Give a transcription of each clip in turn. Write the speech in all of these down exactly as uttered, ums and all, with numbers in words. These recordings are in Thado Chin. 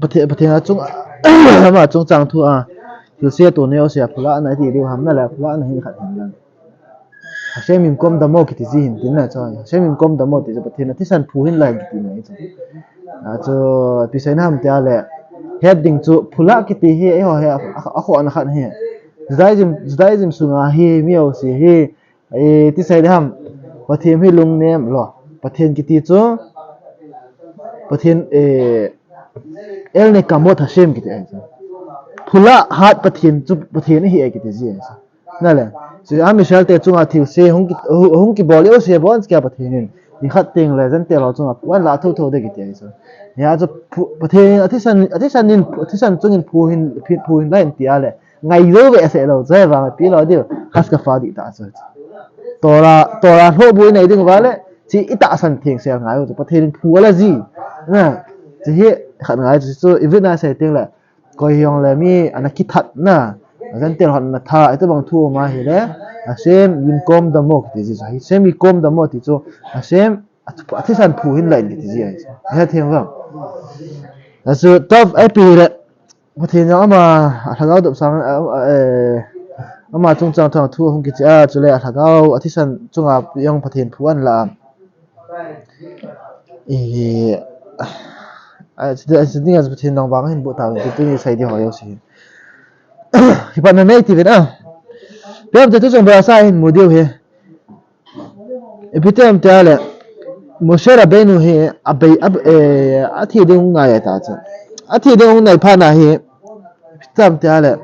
Pathen, Pathen a chung, ama chungchang thu a, thilse tona jouse a phulahna iti diu ham, nale phulahna hi khat hin lang. Hashem yimkom damo kiti ji hin tin na chu. Hashem yimkom damo ti chu Pathen a thisan phu hin la hin kiti na chu. A chu, ipi seina ham tia le, het ding chu phulah kiti hi, eiho hi, a, a, akhohna khat hi. Judaism, Judaism sunga hi, mi jouse hi, e, ti sei ding ham, Pathen hi lungnem lo. Pathen kiti chu, Pathen, e, El Nekamot Hashem kiti ahi chu. Phula hat Pathen chu, Pathen ahi e kiti ji ahi chu. Nale. Chu Am Israel te chunga thilse hung ki, hung, hung kibol jouse bon kia Pathen in. Nikhat teng le Gentile ho chunga phu ahin la thotho ding kiti ahi chu. Hia chu phu, Pathen in athisan, athisan in, athisan chungin phu hin, phu, phu hin la in tia le. Ngai jou ve se lo, chu vang pi lo diu. Khas ka fa di ta chu. Torah, Torah lhoh bu i nei ding uva le, chi i tahsan thengsel ngai u chu. Pathen in phu ala ji. Na, chi hi khat ngai chu, chu i vin a sei teng le. Koi hiong le mi ana kithat na. Gentile hon ana tha, itobang thu ma hi le. Hashem yimkom damo kiti ji chu. Hashem yimkom damo ti chu. Hashem a, athisan phu hin la in kiti ji ahi chu. He theng vang. A chu tov ai pi le. Pathen jong ama, a lhagao dopsang, a, a, eh, ama chungchang thang thu hung kichi a, chule a lhagao, athisan chunga jong Pathen phu ahin la a. Eh, a, chiding, chiding a Pathen nang vang hin bu ta, chiding sei di ho jouse. Kipana nei ti vin a. Pem te tu jong ba sa hin mu diu hi. Ipi ti ham tia le, Moshe Rabbeinu hi, a bei, a, eh, athi ding hung nai ta chu. Athi ding hung nai phat na hi, ipi ti ham tia le.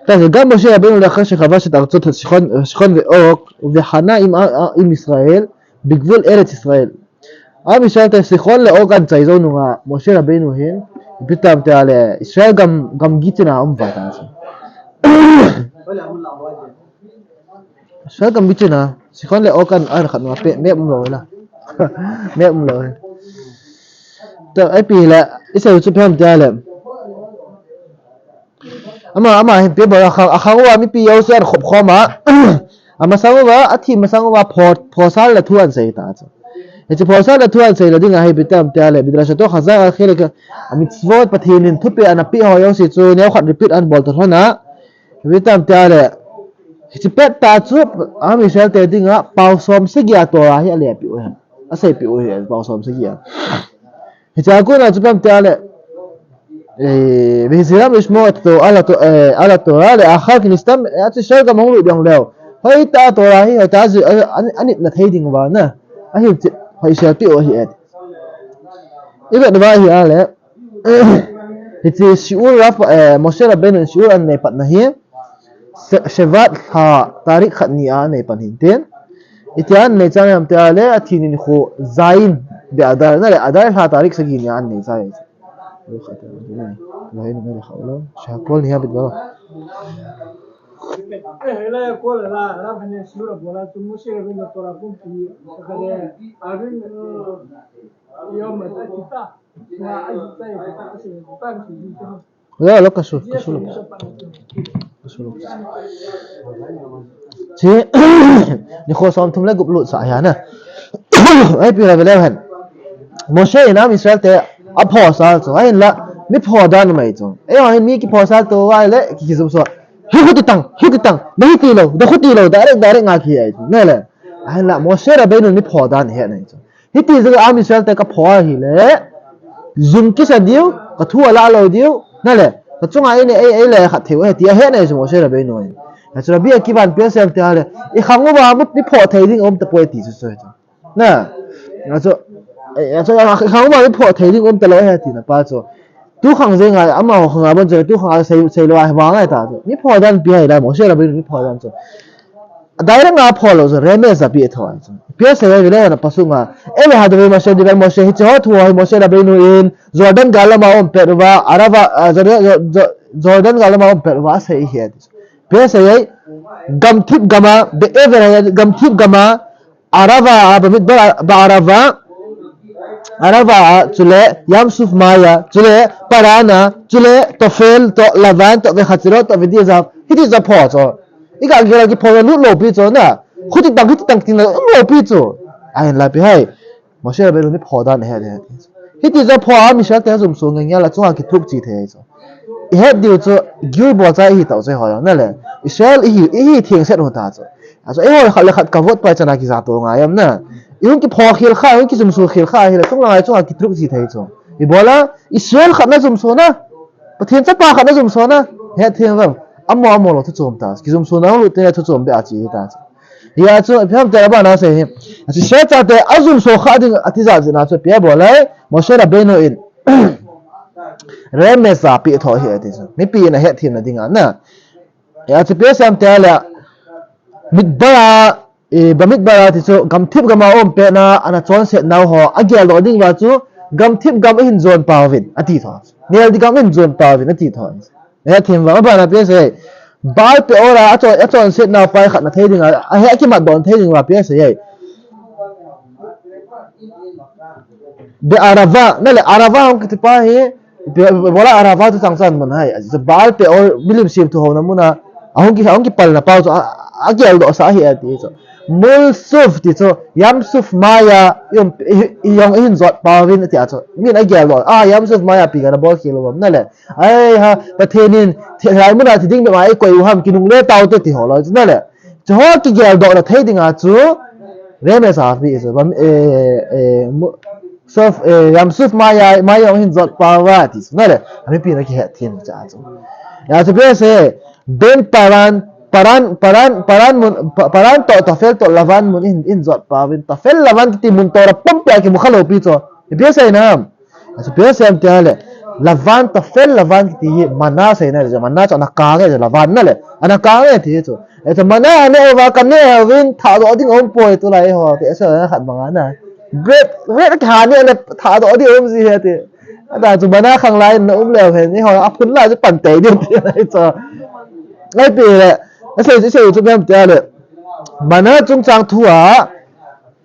Ta chu, גם משה רבינו לאחר שכבש את ארצות סיחון, סיחון ועוג, וחנה עם, עם ישראל בגבול ארץ ישראל. Am Israel te Sichon le Og ahin chai jou nunga Moshe Rabbeinu hin, ipi ti ham tia le, Israel gam, gam gichina um uva ta chu. Israel gam gichina, Sichon le Og ahin khat nunga pe, map um lou la. Map um lou. Ta, ai pi le, i sei chu ipi ham tia le. Ama, ama hin pe bol a khang, a khang uva mipi jouse ahin khop khom a. Amasang uva, athi masang uva pho, phosal le thu ahin sei ta chu. Hiche phosal le thu ahin sei le ding a hi ipi ti ham tia le, Midrash a toh Chazal a khel le, a mitzvot Pathen in thupeh ana pe ho jouse chu, neo khat repeat ahin bol ta lhon a. Ipi ti ham tia le, hiche pet ta chu, Am Israel te dinga, pao som sagi a Torah hi ale pe u hi. Asei pe u hi, pao som sagi a. Hiche a kona chu ipi ham tia le, eh, והזהירם לשמור את התורה, על התו-, אה, על התורה, לאחר כניסתם לארץ ישראל גם אמרו ביום לeo. Hoitah a Torah hi, hoitah a, a, a, anit na thei ding uva na. Ahin chi, hoi sel ti u hi et. I vet uva hi a le, hiche shiur a, eh, Moshe Rabbeinu in shiur ahin nei pat na hi, Se-, Shevat lha tarik khat ni a anei pan hin tin. Itia anei chang ham tia le, athi nikho Zayin be Adar, na le Adar lha tarik sagi ni a anei chang. שהכל נהיה בדברו. לא, לא קשור, קשור לפה. קשור לפה. Chi, nikho som thum le gup lut sa hi a na. Ai pi la ve le hen. Moshe in Am Israel te aphosal chu. Ahinla, mi pho dan mai chu. Eiho hin mi kiphosal to uva le, ki, kijum so. Hi khuti tang, hi khuti tang. Na hiti lou, na khuti lou, direct, direct nga ki ai chu. Ne le. Ahinla, Moshe Rabbeinu mi pho dan hi a na chu. Hiti jeh a Am Israel te kapho ahi le, jum kisa diu, kathu ala lou diu, na le, kachunga ei nei, ei, ei le khat thei u ahi ti ahet na chu Moshe Rabbeinu in. Na chu Rabbi Akiva in ipi asei em tia le, i khang uva mi pho thei ding um tapoi ti chu chu. Na, na chu, eh, na chu, i khang uva mi pho thei ding um talou ahi ti na pa chu. Tu khang jeng a, amaho khang a bon chu, tu khang a sei, sei lou ahi vang ahi ta chu. Mi pho dan ipi ahi la, Moshe Rabbeinu mi pho dan chu. Direct nga pho lou chu, remez a pe thou ahi chu. Ipi asei ahi le na pasuk nga. Ele hadvarim asher diber Moshe, hiche ho thu hi Moshe Rabbeinu in Jordan gal lama um pet uva, Arava, ah, Jordan, Jo-, Jo-, Jordan gal lama um pet uva asei ahi. Ipi asei ahi, gamthip gama, be'ever ahi, gamthip gama, Arava, ah, bamidbar, ba Arava, Arava, ah, chule, Yam Suf maya, chule, Paran a, chule, Tofel, to, Lavan, to, veChatzirot, to, veDiazav, hiti jeh a pho chu. I ga gel a kipho lut lou pi chu na. Khuti tang, khuti tang tin lou pi chu. Ahinla ipi ham. Moshe Rabbeinu mi pho dan ahi, ahi. Hiti chu phoa Israel te jumso nge nge la chunga kitup chi thei chu. I het diu chu Gilboa cha i hi tau chu eiho jong na le. Israel i hi, i hi theng set u ta chu. A chu eiho khat le khat ka vote pai chana kija to ngai am na. I hung kipho khel kha, i hung kijumso khel kha hi le chunga chunga kitup chi thei chu. I bola Israel khat na jumso na. Pathen chapa khat na jumso na. Hethem vang. Amo amo lo thu chom ta. Kijumso na lo te na thu chom be a chi ta. Hia chu, phiam te abana sei hi. A chu Israel chate a jumso kha ding a tijat jina chu pia bolai, Moshe Rabbeinu in. Remez a pi tho hi ati chu. Mipi in a hethem na dinga na. Hia chu pia siam te le, Midbar a, e, Bamidbar a ti chu, gamthip gam a um pet na, ana chonset nau ho, a gel doh ding va chu, gamthip gam a hin jon pau vin, ati tho. Nel di gam a hin jon pau vin, ati tho. Hethem vang, abana pia sei. Baal Peor a, a chon, a chonset nau pai khat na thei ding a, a he a kimat don thei ding va pia sei. Be Arava, na le Arava hung kiti pa hi, be, be, bola Arava tu chang chan mun hai. A chu Baal Peor milim sim tu ho na muna, a hung ki, a hung kipal na pau chu, a, a gel doh sa hi ati chu. Mul Suf ti chu, Yam Suf Maya, i um, i, i jong i hin jot pau vin ati a chu. Min a gel doh, a Yam Suf Maya pi ga na bol khel u bam na le. Ai ha, Pathen in, thi, lai muna thi ding be mai koi u ham kinungle tau te ti ho lo chu na le. Chu ho kigel doh na thei ding a chu, Remez a pi chu, bam, e, e, mu, Suf, e, Yam Suf Maya, Maya jong hin jot pau va ti chu na le. A mipi na kihethem cha chu. Ya chu pia sei, Ben Paran, Paran, Paran, Paran mun, Pa-, Paran to, Tafel to, Lavan mun hin, hin jot pau vin, Tafel Lavan kiti mun to ra pum pia kimu kha lo pi chu. I pia sei na. A chu pia siam te le. Lavan, Tafel Lavan kiti hi manna sei na le, manna chu ana kang e, Lavan na le. Ana kang e ti chu. E chu manna ne va ka ne vin tha doh ding um poi tu lai ho, ti sa khat banga na. Bread, bread ka ne le tha doh ding um ji he ti. Ada chu manna khang lai na um le he ni ho, a phun lai chu pan tei ding ti lai chu. Ai pi le. A sei, sei chu bem te le. Manna chungchang thu a,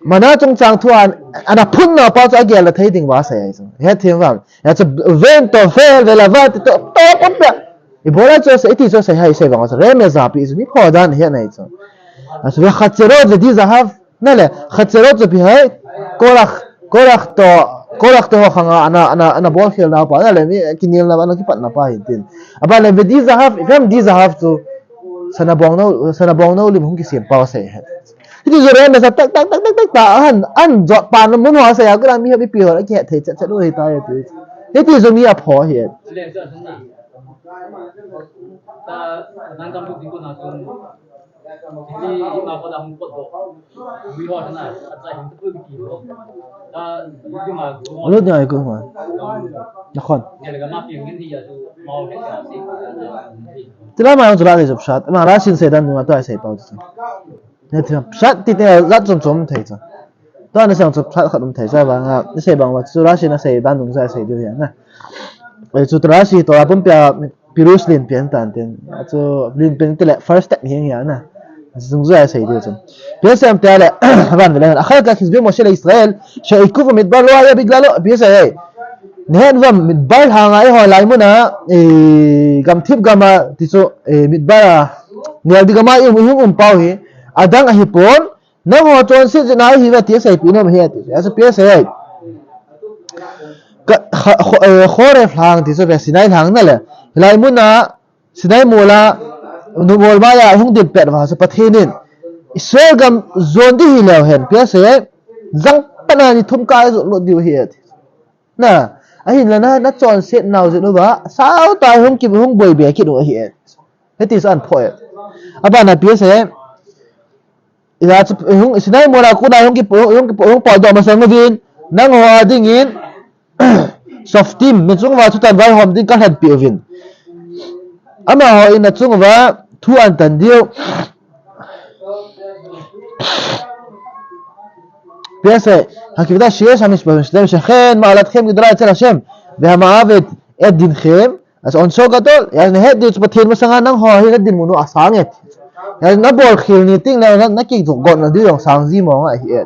Manna chungchang thu an, ana phun na pa chu a gel la thei ding va sei ai chu. Hethem vang. Ya chu ven to fel ve la va ti to, to pon pe. I bola chu sei ti chu sei hai sei vang chu. Remez a pi chu mi pho dan he nai chu. A chu ve Khatserot ve di zahav. Na le, Khatserot chu pi hai. Korach, Korach to, Korach to ho khang a, ana, ana, ana bol khel na pa. Na le, mi kinel na pa, ana kipat na pa hin tin. Abana le ve di zahav, i pem di zahav chu. Sana bong no, sana bong no lim hung kisem pau sei he. Hiti chu Remez a tak, tak, tak, tak, tak, tak, a han, an jot pan mun ho sei a, kula mi, mipi ho, a kihet thei chet, chet u hi ta e ti. Hiti chu mi a pho hi. Lut ni ai ko ma. Nakhon. Tila ma jong chu la le jop sat. Ma Rashin sei dan nu ma to ai sei pau chu. Ne thira pshat ti te jat chom chom thei chu. Tua na sang chu pshat khat um thei chu vang a, na sei bang va chu Rashi na sei dan um sa sei diu hi na. E chu Rashi to a pum pia Pirush lin pian tan tin. A chu lin pian ti le first step hi hi na. Zung zua sei diu chu. Pia sem te le van ve le. Achar kach hizbe Moshe le Israel she'ikuv midbar lo haya biglalo. Pia sei. Nehen vam midbar hang a i ho lai mun a, e, gamthip gam a ti chu, e, midbar a. Nel di gam a i um, i hung um pau hi. Adang ahi pon. Nangho chonset jeh a hi ve ti a seipeh nom ahi ati. A seipeh sei. Ka, kha, kho, eh, Khoref lhang ti chu ve Sinai lhang na le. Hilai mun a Sinai mol a numol mai a hung din pet uva chu Pathen in Israel gam jon di hi leu hen pia sei. Jang pat a ni thum kah a jot lut diu ahi ati. Na, ahinla na, na chonset nau jeh uva, sao ta hung ki, hung boi be kit u ahi ati. Hiti chu an pho e. Abana pia sei. Ila chu hung Sinai mol a kona hung ki, hung ki, hung potdoh masang uvin, nangho a dingin, Shoftim, mi chunga thutan vaihom ding ka lhenpeh uvin. Amaho in na chunga thu ahin tan diu. Pia sei, hakivda sheyesh hamishpatim shetem sheken ma'alatchem gedula etzel Hashem, vehama'avet et dinchem, As onso gadol, ya na het diu chu Pathen masanga nangho hi na dinmun u asang e. Ya na bol khel ni teng le na, na kigot na diu jong sang ji mong ahi e.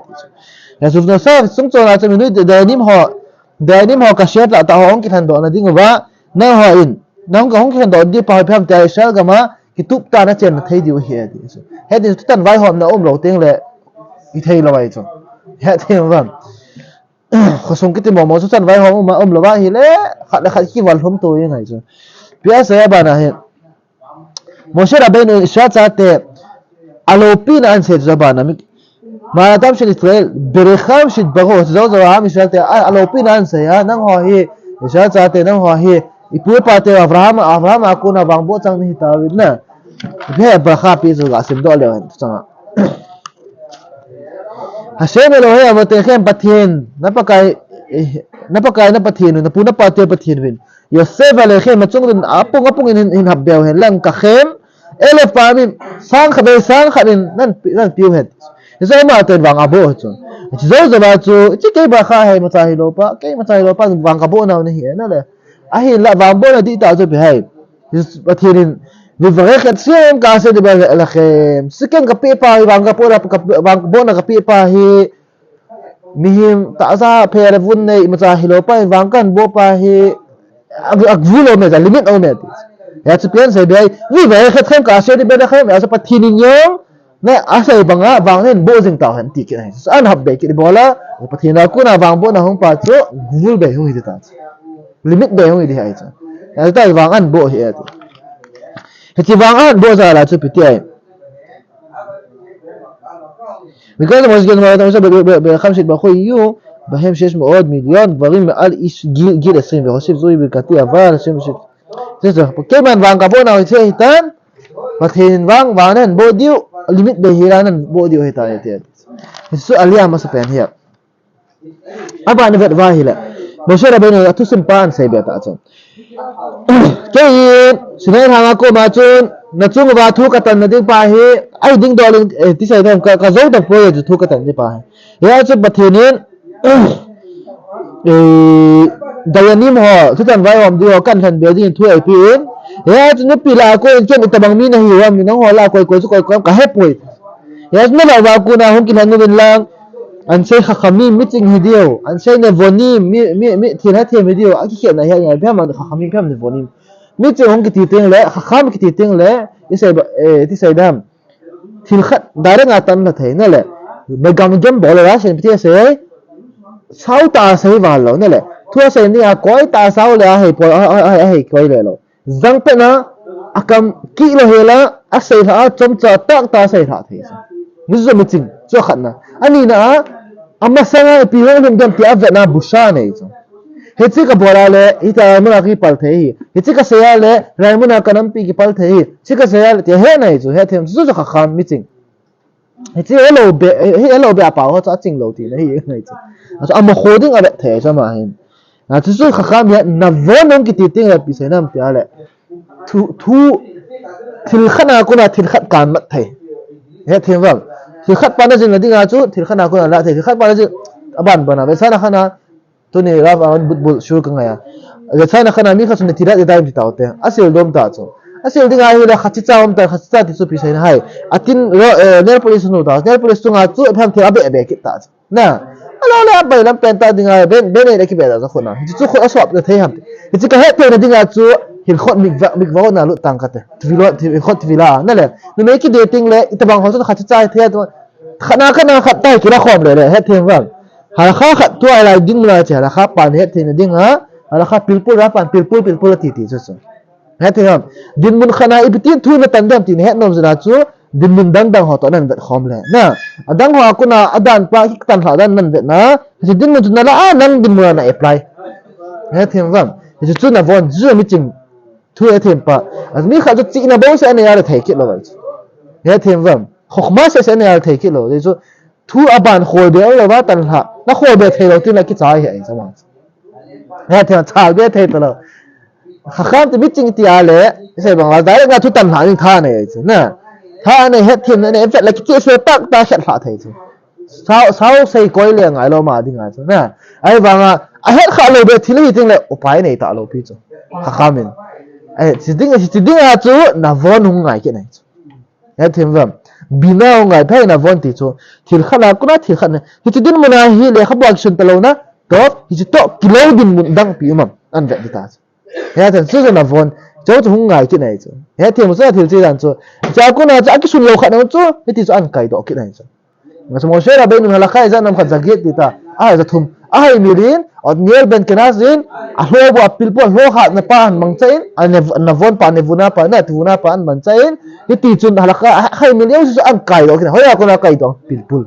Ya chu na sa sung chon a chu minui dainim ho, dainim ho kasher tah tah ho hung kilhendoh na ding uva, nangho in, nang ka hung kilhendoh ding pa ho phiam te Israel gam a, kitup tah a na chen na thei diu ahi e. Het diu chu thutan vaihomna um lou teng le, i thei lou ahi chu. Het thei vang. Khosung kiti momo chu chanvai hom um, um lou va ahile, khat le khat kival lhum to jeng ahi chu. Ipi asei a bana hi. Moshe Rabbeinu Israel chate alopina ahin sei chu bana mi. Ma'alatam shel Israel, beracham shitbaru, chu jou jou a Israel te a, alopina ahin sei a, nangho hi, Israel chate nangho hi, ipu ipa te Abraham, Abraham a kona vangboh chang nahi tauvin na. Ipi hi bracha pi chu ga simdoh leu hen, changa. Hashem Elohe avotechem, Pathen, na Pakai, eh, na Pakai, na Pathen, na pu na pa te Pathen uvin. Yosef alechem, achung uvin, apung, apung in hin, hin hap beu hen lang kachem, elef pamim, sang khat vei sang khat in, nan pi-, nan piu hen. Hichu ama ten vang aboh chu. Hichu jou jou a chu, hichu kei bracha hi imacha hilou pa, kei imacha hilou pa, vang kaboh nau nahi e, na le. Ahinla vangbohna dihtah chu ipi ham. Pathen in, Vivarech et Shem ka'aseh diber lechem. Sichem kapeh pa hi, vang kabohna, ka, vang kabohna kapeh pa hi, mihem tahsa phe le vun nei, imacha hilou pa, vang kahin boh pa hi, a, agvul aume, a limit aume ti. Hia chu ipi asei be ham, Vivarech etchem ka'aseh diber lechem, hia chu Pathen in jong, na asei banga, vang nahin boh jing tauhen ti kit ahi. Ahin hap be kit ibola, Pathen a kona vangbohna hung pa chu, gvul be hung hi ta chu. Limit be hung hi di ahi chu. Hia chu vang ahin boh hi e ti. Hichu vang ahin boh jal a chu ipi ti ham. Because Moshe Rabbeinu אמר, ב-, ב-, ב-, ב-, חמשת ברכות יהיו, בהם שש מאות מיליון גברים מעל איש גיל, גיל עשרים, והוסיף זוהי ברכתי, אבל השם יוסיף. Keiman vang kaboh nau hiche hitan, Pathen in vang, vang nahin boh diu, limit be hela nahin boh diu ahitai ti. Hichu alia masapen hi. Abana vet uva ahile, Moshe Rabbeinu a thusim pa ahin sei be tah chu. Kei in, Sinai lhanga koma chun, nachung uva thu katan na ding pa hi, ahi ding dol in, eh, ti sei dem, ka, kajou tapoi chu thu katan ding pa hi. Hia chu Pathen in, eh, Dayanim ho, thutan vaihom ding ho, kahin lhen be ding thu eipe in. Hia chu nupi lah a kon in ken itobang mi nahiu ham, nangho lah a koi koi chu koi koi ham kahepoi. Hia chu nalah uva kona hung kilhen uvin lang. Anshe Chachamim, miching hi diu. Anshe Nevonim, mi, mi, mi thil hethem hi diu. Akikhetna hi ngai, ipi ham Chachamim, ipi ham Nevonim. Miching hung kiti teng le, Chacham kiti teng le, isei ba, eh, ti sei dem. Thil khat, direct a tan lha thei, na le. Megamgem bol le, Rashi in ipi ti asei. Sao tah a sei val lou, na le. Thu asei ni a koi tah sao le, ahei poi, a, a, a, ahei koi le lou. Jangpet na, akam kit lou hela, asei lha a, chomcha tah tah sei lha thei. Mizo miching, chu khatna. Anina a, amasanga ipi hung lhung dem ti avetna busha nei chu. Hiche kabol a le, hitia muna kipal thei hi. Hiche kasei a le, hilai muna kanampi kipal thei hi. Hiche kasei a le, tia he nei chu, hethem chu chu Chacham miching. Hiche helou be, he, helou be a pao ho chu aching lou tina hi, ngai chu. Achu amakho ding avet thei chu ama hin. Achu chu Chacham hi, Nevonim kiti teng le ipi sei nam tia le. Thu, thu, thil khat a kona thil khat kan mat thei. Hethem vang. Thil khat pa na jing na dinga chu, thil khat a kona lah thei. Thil khat pa na jing, aban bana. Vetsahna khat a, Tuni Rav a but bul shur ka ngai a. Vetsahna khat a mi khat chun nati lah ding dai ti tau te. Asil dom ta chu. Asil ding ahile khachicha um ta, khachicha ti chu ipi seina ham. Atin ro, eh, nail polish nu ta. Nail polish chunga chu ipi ham thil abe be kit ta chu. Na. Alou le abai lam pen ta dinga ben, ben le kibe ta chu khun a. Hichu chu khun a suap thei ham. Hichu ka hetthei na dinga chu hilkhot mikva, mikva na lut tang kate. Tvilo, ti, hilkhot tvila. Na le. Numei ki dating le, itobang ho chu khachicha thei tu. Khat na khat na khat tai kila khom le le, hetthei vang. Halakha khat tua lai ding mula che, halakha pan hetthei na dinga, halakha pilpul ra pan pilpul pilpul ati ti chu chu. Hetthei ham. Dinmun khat na ipi tin thu na tan dem ti na het nom jeh a chu, dinmun dang dang ho toh nan vet khom le. Na, adang ho a kona, adan pa kik tan lha dan nan vet na, hiche dinmun chu na la a, nang dinmun a na apply. Hetthei vang. Hichu chu Nevonim, chu miching. Thu hethem pa. Achu mi khat chu chihna bouseh anei a le thei kit lou chu. Hethem vang. Chokhmah seh seh anei a le thei kit lou. Chu thu aban khol be lou va tan lha. Na khol be thei lou tin la kichai hi ahi chu ma. Hethem chal be thei ta lou. Chacham ti miching ti a le, sei bang la direct na thu tan lha ning tha nei chu. Na. Tha nei hethem na nei vet la kichai seh tak ta khet lha thei chu. Sao, sao sei koi le ngai lou ma dinga chu. Na. Ahivanga, ahet kha lou be thil hi ting le upai nei ta lou pi chu. Chacham in. Ai, chi ding, chi ding a chu Nevonim hung ngai kit nei chu. Hethem vang. Bina hung ngai phei Nevonim ti chu. Thil khat a kona thil khat na. Hiche dinmun a hi lekhabu a kisun ta lou na. Toh, hiche toh kilou dinmun dang pi um am. An vet di ta chu. Hethem chu chu Nevonim. Chu chu hung ngai kit nei chu. Hethem chu thil chi dan chu. Cha kona chu akisun lou khat na chu. Hiti chu an kai doh kit nei chu. Nga chu Moshe Rabbeinu halakha ijat nam khat zagiet ti ta. Ahai ja thum. Ahai mil in, Otniel ben Kenaz in, alho bou apilpou, alho khat na pa ahin mangcha in, a ne, navon pa, nevuna pa, na tivuna pa ahin mangcha in, hiti chun halakha, ahai mil in, ahin kaidoh kit in, hoiya kona kaidoh, pilpul.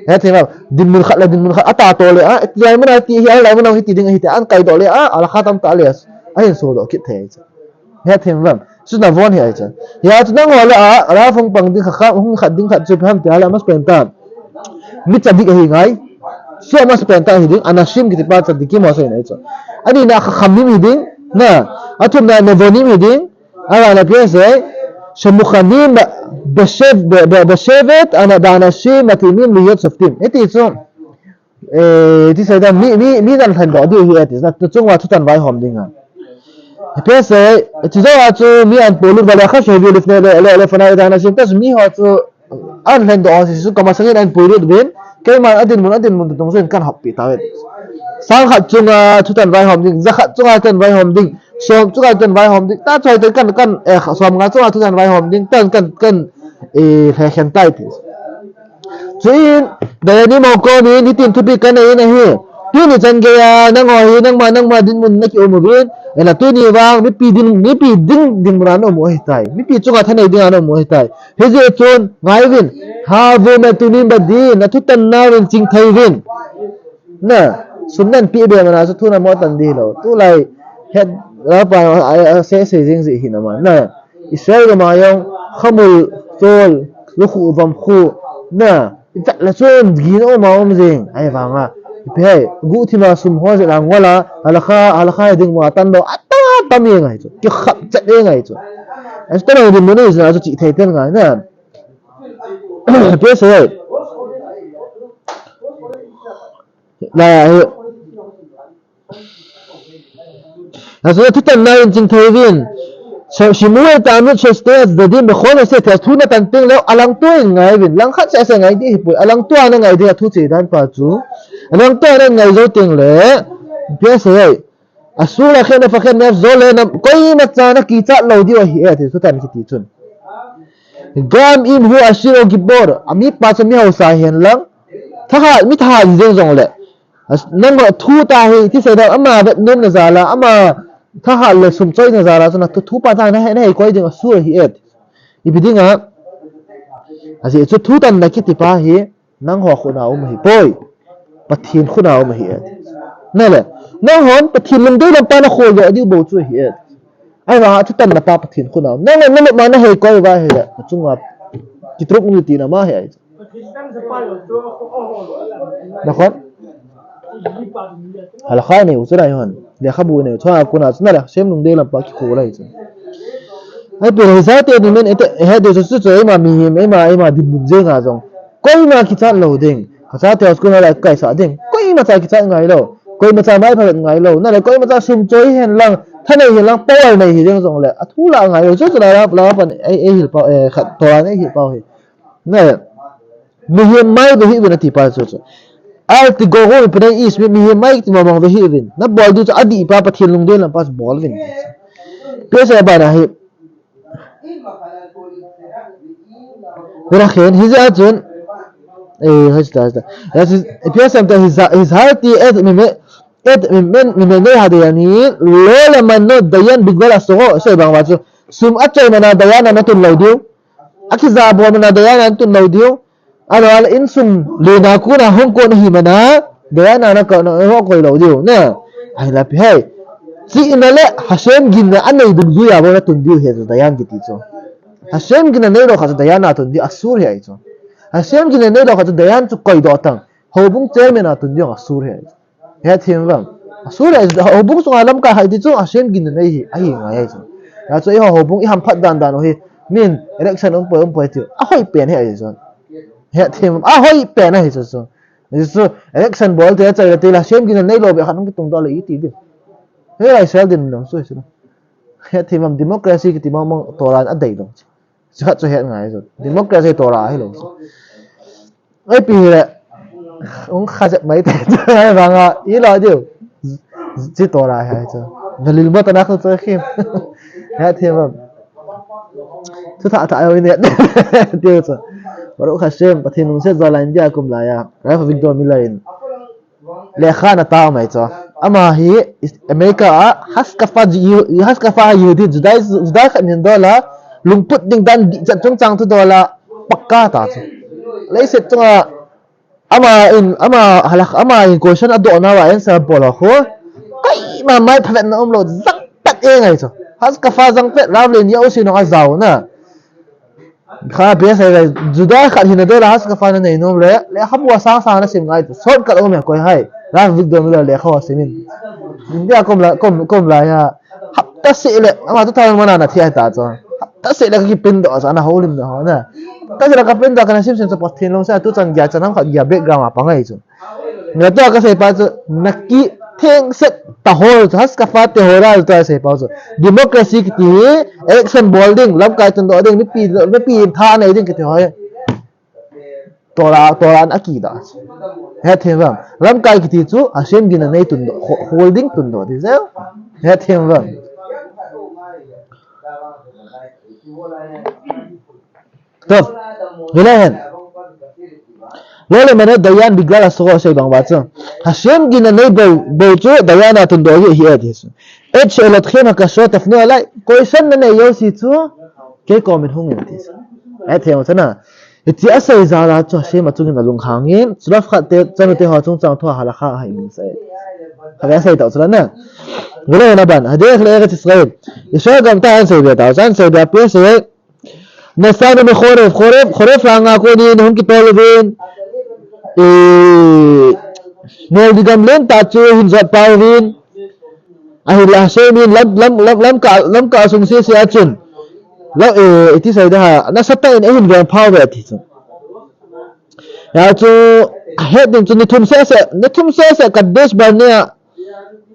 Hethem, dinmun khat le dinmun khat, ata to le, a, iti lai mun a, iti hi, ahilai mun a, hiti ding, hiti, ahin kaidoh le, a, halakha tamtah le, ahin sodoh kit thei. Hethem vang. Chu navon hi ahi chu. Hia chu nangho lah a, ala phong pang ding kha kha, hung khat ding khat chu ipi ham ti a le, amasapen ta. Mi tzadik ahi ngai. Chu amasapen ta hi ding, anasim kiti pa tzadikim ho sei nai chu. Ani na khakhamim hi ding, na. Athum na nevonim hi ding, ala na ipi sei. Shemukhanim beshev-, be-, be-, beshevet, ana da anasim mataimin liyot shoftim. Hiti chu. Eh, ti sei dan mi, mi, mi nan lhen doh diu hi e ti, na tu chunga thutan vaihom ding a. Ipi sei, ti jo a chu mi ahin puilut uva le kha shevi lifne le, le, le fana dan a sim ta mi ho chu ahin lhen doh ho si chu kamasangin ahin puilut uvin, keiman adinmun, adinmun tu tung sun kan hoppi ta ve. Sang khat chunga thutan vaihom ding, za khat chunga thutan vaihom ding, som chunga thutan vaihom ding, ta choi te kan, kan, eh, som nga chunga thutan vaihom ding, tan kan, kan, eh, he khen tai ti. Chuin, Dayanim ho komin, hitin thupi kanei in ahi. Tuni chan geiya, nangho hi, nangma, nangma dinmun na kium uvin. Ela tuni vang, mipi din, mipi ding, dinmun a na um u ahitai. Mipi chunga thanei ding a na um u ahitai. Hijeh chun, ngai uvin. Havu metumin badin, na thutan nauvin chingthei uvin. Na, sum nan pe be mana chu thu na mo tan di lou. Tulai, het, la pa, a, a, se, se jing ji hi na ma. Na, Israel gam a jong, khamul, tol, lukhu, vamkhu, na, ichat le chun, gin um a um jing, ahivanga, ipi hei, guhthima sum ho jeh a ngol a, halakha, halakha ding mo a tan lou, ata tam e ngai chu, kikhap chat e ngai chu. Achu tan ding mo ni jeh a chu chih thei ten ngai na. Ipi sei. La, eh. Achu thutan nauvin chingthei uvin. Sa-, Shemuel tamut shestea tzadadim bechol nose, thu na tan teng le, alangto in ngai uvin. Langkhat seh seh ngai di hipoi. Alangto a na ngai di a thu che dan pa chu. Alangto a na ngai jou teng le. Ipi sei. Asur achet nef achet nef, jole na, koimacha na kichat lou diu ahi e, ti thutan kiti chun. Gam im hu asir o gibor. Ami pa chu mi hausa hen lang. Thahat, mi thahat jeng jong le. As-, nangho thu ta hi, ti sei dan, ama vet nom na jal a, ama thahat le sum choi na jal a, chu na thu, thu pa ta na he, na hei koi ding asur ahi e. Ipi ding a, ajeh chu thutan na kiti pa hi, nangho khut a um ahi poi. Pathen khut a um ahi e. Na le, nanghon Pathen lungdei lam pa na khol doh diu bou chu ahi e. Ahivang a thutan na pa Pathen khut a um. Nangho na lut ma na hei koi uva ahi le, na chunga kitruk ni ti na ma ahi e. Nakhon? Halakha nei u chu nai hon. Lekhabu nei u chu a kona chu na le, Hashem lungdei lam pa kikhol ahi chu. Ahi pi le hijat te ni men ete, he de chu chu eima mihem, eima, eima dinmun jeng a jong. Koima kichat lou ding. Kachat te house kona la kaisah ding. Koimacha kichat ngai lou. Koimacha mai phabep ngai lou. Na le koimacha sum choi hen lang, thanei hen lang, power nei hi ding jong le. Athu la ngai lou. Chu chu la la pan ei, ei hil pa, eh, khat to la nei hil pa hi. Na le. Mihem mai ve hih uvin ati pa chu chu. Al tigoru mipnei ish, mi, mihem mai ti mong mong ve hih uvin. Na bol diu chu adih pa Pathen lungdei lam pa chu bol uvin. Pese ba na hi. Vela khen, hijeh a chun. Eh, hoi ta, hoi ta. Ya chu, P S M ta hija-, hizarti et mime, et mimen, mimen ne ha dayanim, lo lemano dayan bigvela sogo, so bang va chu. Sum achoi mana dayan a na tun lou diu. Akija bol mana dayan a na tun lou diu. Ahilou le insung lena kona hung kon ahi mana, dayan a na ka, na, na koi lou diu, na. Ahila pi hai. Chihna le Hashem ginna anei dungjuia bou na tun diu ahi chu dayan kiti chu. Hashem ginna neilou khat chu dayan a tun diu asur ahi chu. Hashem ginna neilou khat chu dayan chu koi doh tang. Houbung chairman a tun diu asur ahi chu. Hethem vang. Asur le, houbung sunga lamkai hai ti chu Hashem ginna nei hi, ahi ngai ahi chu. Hijeh chun eiho houbung i hamphat dan dan u hi, min election um poi, um poi tiu. Ahoi pen hi ahi chu. Hethem, ahoi pen ahi chu chu. Hijeh chun election bol te chai le te la Hashem ginna neilou beh khat hung kitung doh le iti diu. Hei Israel din nang chu chu. Hethem vang democracy kiti mong mong Torah in adei lou chu. Chikhat chu het ngai chu. Democracy Torah hilou chu. Ei pi hile. Hung kha jep mai te. Ahivanga, ilou diu. Chi Torah ahi chu. Na lilmo ta na khu chu khim. Hethem vang. Chu tha tha ai ne. Diu chu. Baruch Hashem, Pathen lungset jo la India kum laiya. Rafa Victor Miller in. Lekha na ta mai chu. Ama hi America a Haskafa Ji-, Haskafa Yehudi Judai, Judai khat hin dola, lungput ding dan dichat chungchang thu dola, pakka ta chu. Leiset chunga ama in, ama halak, ama in question adoh nauva answer bol ho. Koima mai phavetna umlou, jang pet e ngai chu. Haskafa jang pet, Rav le ni ausi nung ajao na. Kha P S A le Juda khat hina dola Haskafa na nei nom le, lekhabu asang sang na sim ngai chu. Shortcut um e koi hai. Rav Avigdor Miller lekha ho simin. India kom la, kom, kom la ya. Hapta seh le, ama tu thang mana na thi ai ta chu. Hapta seh le ka kipin doh chu, ana houlim na ho na. Hapta seh le ka pin doh kana sim sim chu Pathen lungset a tu chan geiya chan ham khat geiya background a pa ngai chu. Nga tua ka seipa chu, naki thengset tahor chu, Haskafa Tehora chu tua seipa chu. Democracy kiti hi, election bol ding, lamkai tundoh ding, mipi, mipi in tha nei ding kiti ho hi. Torah, Torah in akidah. Hethem uvem. Lamkai kiti chu, Hashem gina nei tundoh, ho-, holding tundoh, ti jeh. Hethem uvem. Tov. Hilai hen. Lo lemano dayan bigdal asoro sei bang uva chu. Hashem gina nei bou, bou chu dayan a tundoh hi, hi e ti chu. Et she'elotchem hakashot tafnu alai. Question na nei jouse chu. Kei kom in hung in ti chu. Hethem u chu na. Hiche asei jal a chu Hashem achungin alunghang in. Chulaf khat te, chanu te ho chungchang thu a halakha ahi min sei. Khat asei tau chu la na. Hilai hen aban. Hadech le'erets Israel. Israel gam ta an sei be tau. An sei be pi sei. Nasanu mechoref, choref, choref langa konin hung kitol uvin. Eh, ngol di gam lentah chu hin jot pau uvin. Ahinla Hashem in lam, lam, lam, lamka, lamka sung sese a chun. Lam, eh, iti sei da ha, nasatah in ahin veng phau uve ti chu. Hia chu, ahet ding chu ni thum sese, ni thum sese Kadesh Barnea,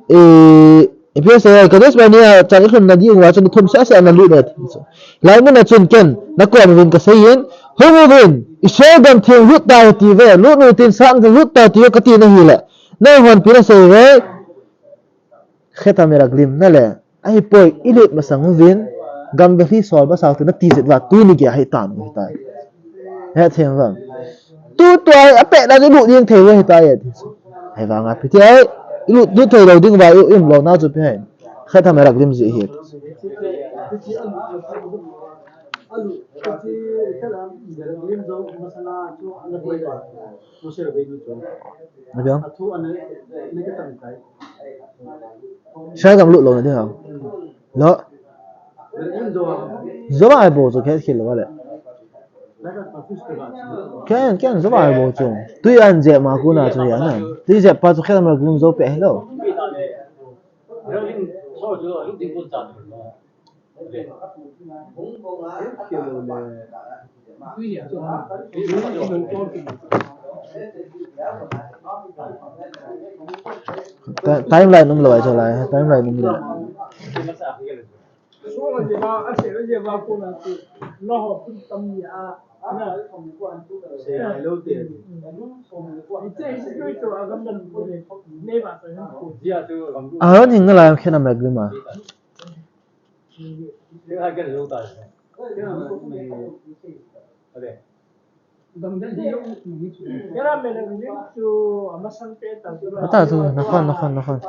eh, ipi asei, Kadesh Barnea chan ilhun na ding uva chu ni thum sese ana lut e ti chu. Hilai mun a chun ken, nakom uvin kasei in, hung uvin, Israel gam theng lut ta hite uve, lut u tin sang theng lut ta hite uve kati na hile. Nanghon ipi nasei uve, Chet HaMeraglim na le, ahipoi, ilut masang uvin, gam velhi sol masang u tin nati jeh uva, tuni geiya hi tan u hitai. Hethem uvem. Tu tua hi apet dan ilut ding thei u hitai e ti chu. Hivanga ipi ti ai, ilut, lut thei lou ding uva, i, i um lou na chu ipi ham. Chet HaMeraglim jeh hi. Abiang. Israel gam lut louna ding ham. Lo. Jova ai bou chu khet khel lou le. Ken, ken Jova ai bou chu. Tui an jep ma kona chu ya na. Tui jep pa chu khet ma gun jo pe hello. Ti-, timeline um lou ai chu lai, timeline um lou. Aron hin nalai khen am lek lima. Ata chu, nakhon, nakhon, nakhon.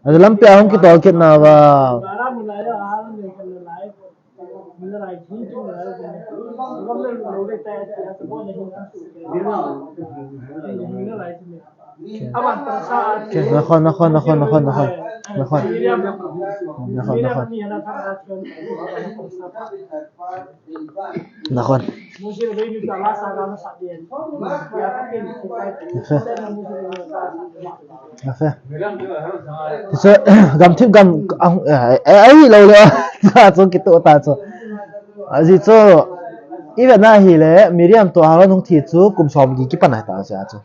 Ata lampi a hung kitol kit nauva. Nakhon, nakhon, nakhon, nakhon, nakhon. Nakhon. Nakhon, nakhon. Nakhon. Nakhon. Nakhon. Tichu, gamthip gam, ah, eh, eh, ahi lou le, chu kitoh ta chu. Ajeh chu, ivet na hile, Miriam toh Aharon hung thi chu, kum somli kipan ahi ta chu.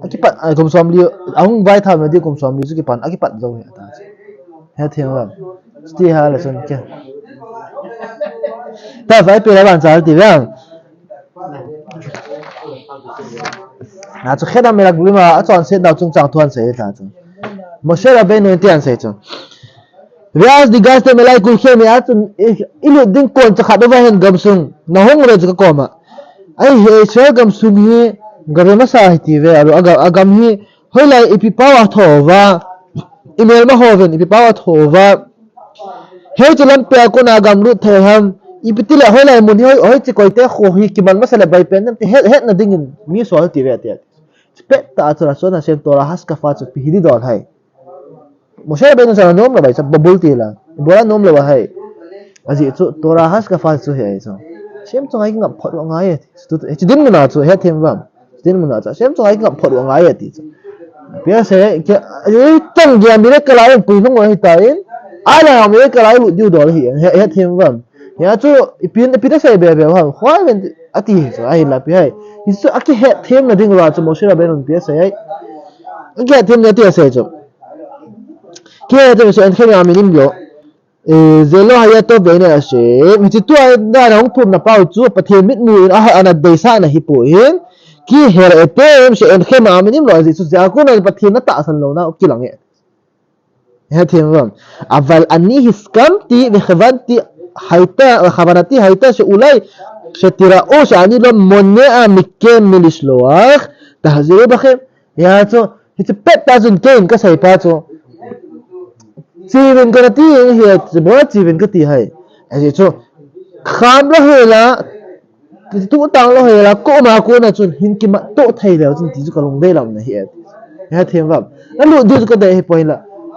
Akipat, ah, kum somli, ahung vaitham na di kum somli chu kipan, akipat jou ahi ta chu. Hethem uvem. Chuti hile chun ke. Ta vai pe la ban chal ti vem. Na chu Chet HaMeraglim a, achonset nau chungchang thu ahin sei ta chu. Moshe Rabbeinu in ti ahin sei chu. Ve'az nigatztem elai kulchem, hia chun i, ilut ding kon chakhat uva hin gamsung nahung uve chu kakoma. Ahi, Israel gamsung hi gave masa hite uve, aru aga, agam hi Hoilai ipi pao a thouva. Imelma hovin ipi pao a thouva. Hiche lampi a kona gamlut thei ham. Ipi tile hoilai mun hi hoi, hoiche koite kho hi kiman masa le bai pen ti het, hetna dingin mi sol ti ve ti. Pettah chu Ratzon Hashem Torah Hashkafa chu ipi hi dol ham. Moshe Rabbeinu chu ana nom lou vai, chu babul ti la. Ibola nom lou vai. Ajeh chu Torah Hashkafa chu hi ahi chu. Hashem chunga kingap phot u angai e. Chu, chu dinmun a chu hethem uvam. Chu dinmun a chu Hashem chunga kingap phot u angai e ti chu. Ipi asei, ke, ei tang dia miracle a pui lhung u ahi tan. Ala miracle a lut diu dol ahi, he, hethem uvam. Hia chu ipi, ipi asei be be ham. Khoi ven ati chu ahi la pi hai. Hichu akihetthemna ding uva chu Moshe Rabbeinu ipi asei. Akihetthemna ti asei chu. Kihethem chu אינכם מאמינים לו. אה, זה לא היה טוב בעיני השם. Hiche tua dan hung thumna pau chu Pathen mitmu in a, ana deisah na hi poi. כי הראיתם שאינכם מאמינים לו. Ajeh chu hia kona Pathen na tahsan louna kilang e. hethem uvam. אבל אני הסכמתי וכוונתי הייתה, וכוונתי הייתה שאולי כשתראו שאני לא מונע מכם מלשלוח, תחזרו בכם. Hia chu, hiche pettah chun keiin kasei pa chu. Chiuvin kana ti hi, hiche bo chiuvin kati hai. Ajeh chu, kham lou hela, Ti tu tang lou hela, koima kona chun hin kimatto thei leu chun ti chu kalung dei lam na hi e. Hethem uvam. Nalut diu chu kadei hi poi la.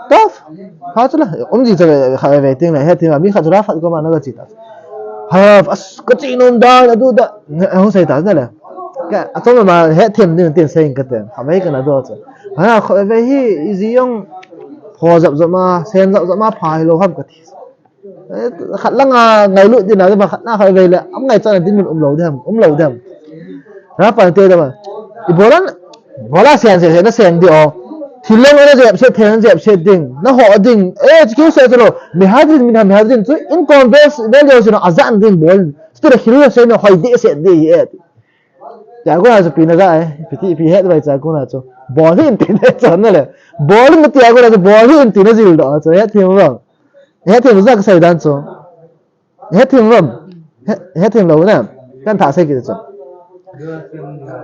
Tof. Ha chu la, um ji chu kha ve ting la, hethem uvam. Mi khat chu la phat koma na kachi ta. Ha, as, kachi nom dan, adu da. Hung sei ta na le. Ka, achom ma hethem ding tin sei kate. Ha, ve kana do chu. Ha, kho ve hi, iji jong. Pho jap jap ma, sen jap jap ma, pha hi lou ham kati. Eh, khat langa ngailut ding na, khat na khat vei le, am ngai chan ding mun um lou ding, um lou ding. Ra pa te da ma. Ibola, ibola sen sen sen na sen di o. Thil long na jep set, then jep set ding. Na ho ding. Eh, chu se chu lou. Mehadrin min hamehadrin chu in converse ve leu chu na ajan ding bol. Chu te khil se na hoi de set de e. Tia ko na chu pi na ja e. Pi ti pi het vai tia ko na chu. Bol hin ti na chu na le. Bol hin tia ko na chu bol hin ti na jil do chu hethem uvam. Hethem u jat kasei dan chu. Hethem uvam. He, hethem lou na. Kan thah sei kit chu.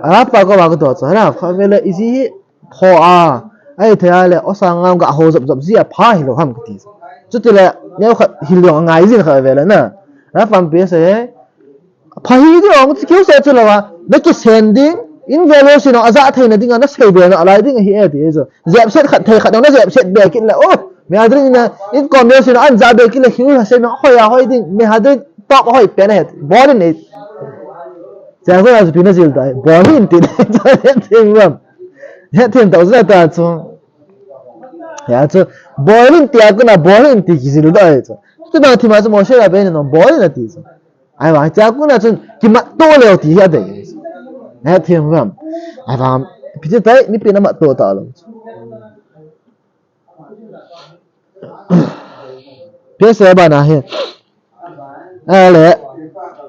Ara pa koma kato chu. Hana, kha vele iji hi pho a. Ahithei a le, osang ngam ga ho jap jap ji a pha hi lou ham kati chu. Chuti le, neo khat hil jong angai jin kha vele na. Ara pa ipi asei. Pha hi ding ong, chu keu se chu lou a, na kisen ding, in value sina aja theina dinga na sei be na alai ding ahi e ti chu. Jep set khat thei khat na jep set be kit le, oh, mehadrin na, in kom le sina an ja be kit le, hiu la sei na, hoi a hoi ding, mehadrin top hoi pen ahi, bol in e. Cha ko na chu pi na jil tai, bol in ti, hethem uvam. Hethem tau jat ta chu. Ya chu, bol in tia ko na, bol in ti kijil dai chu. Tu na thima chu Moshe Rabbeinu bol in ati chu. Ahivang, hichea kona chun kimatto leu ti hi adei. Hethem uvam. Ahivang, ipi ti tai, mipin amatto talou. Ipi asei bana hi. Ale,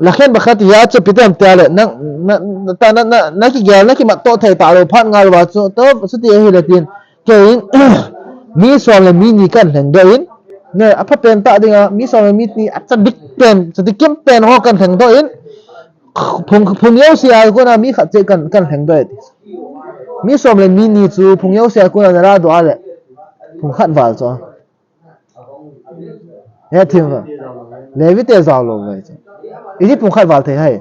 לכן בחרתי, hia chu ipi ti ham tia le, na, na, na, ta, na, na, na kigel, na kimatto thei talou, phat ngal uva chu, to, chuti ahile tin. Keiin, mi som le mi ni kan lhengdoh in, ne, apha pen tah dinga, mi som le mi ni, achadik pen, chadik kim pen ho kan lhengdoh in, phung, phung jouse a kona mi khat cheh kan, kan lhengdoh e ti. Mi som le mi ni chu phung jouse a kona nala doh a le, phung khat val chu. Hethem uvam. Levi te jao lou vai chu. Iji phung khat val thei ham.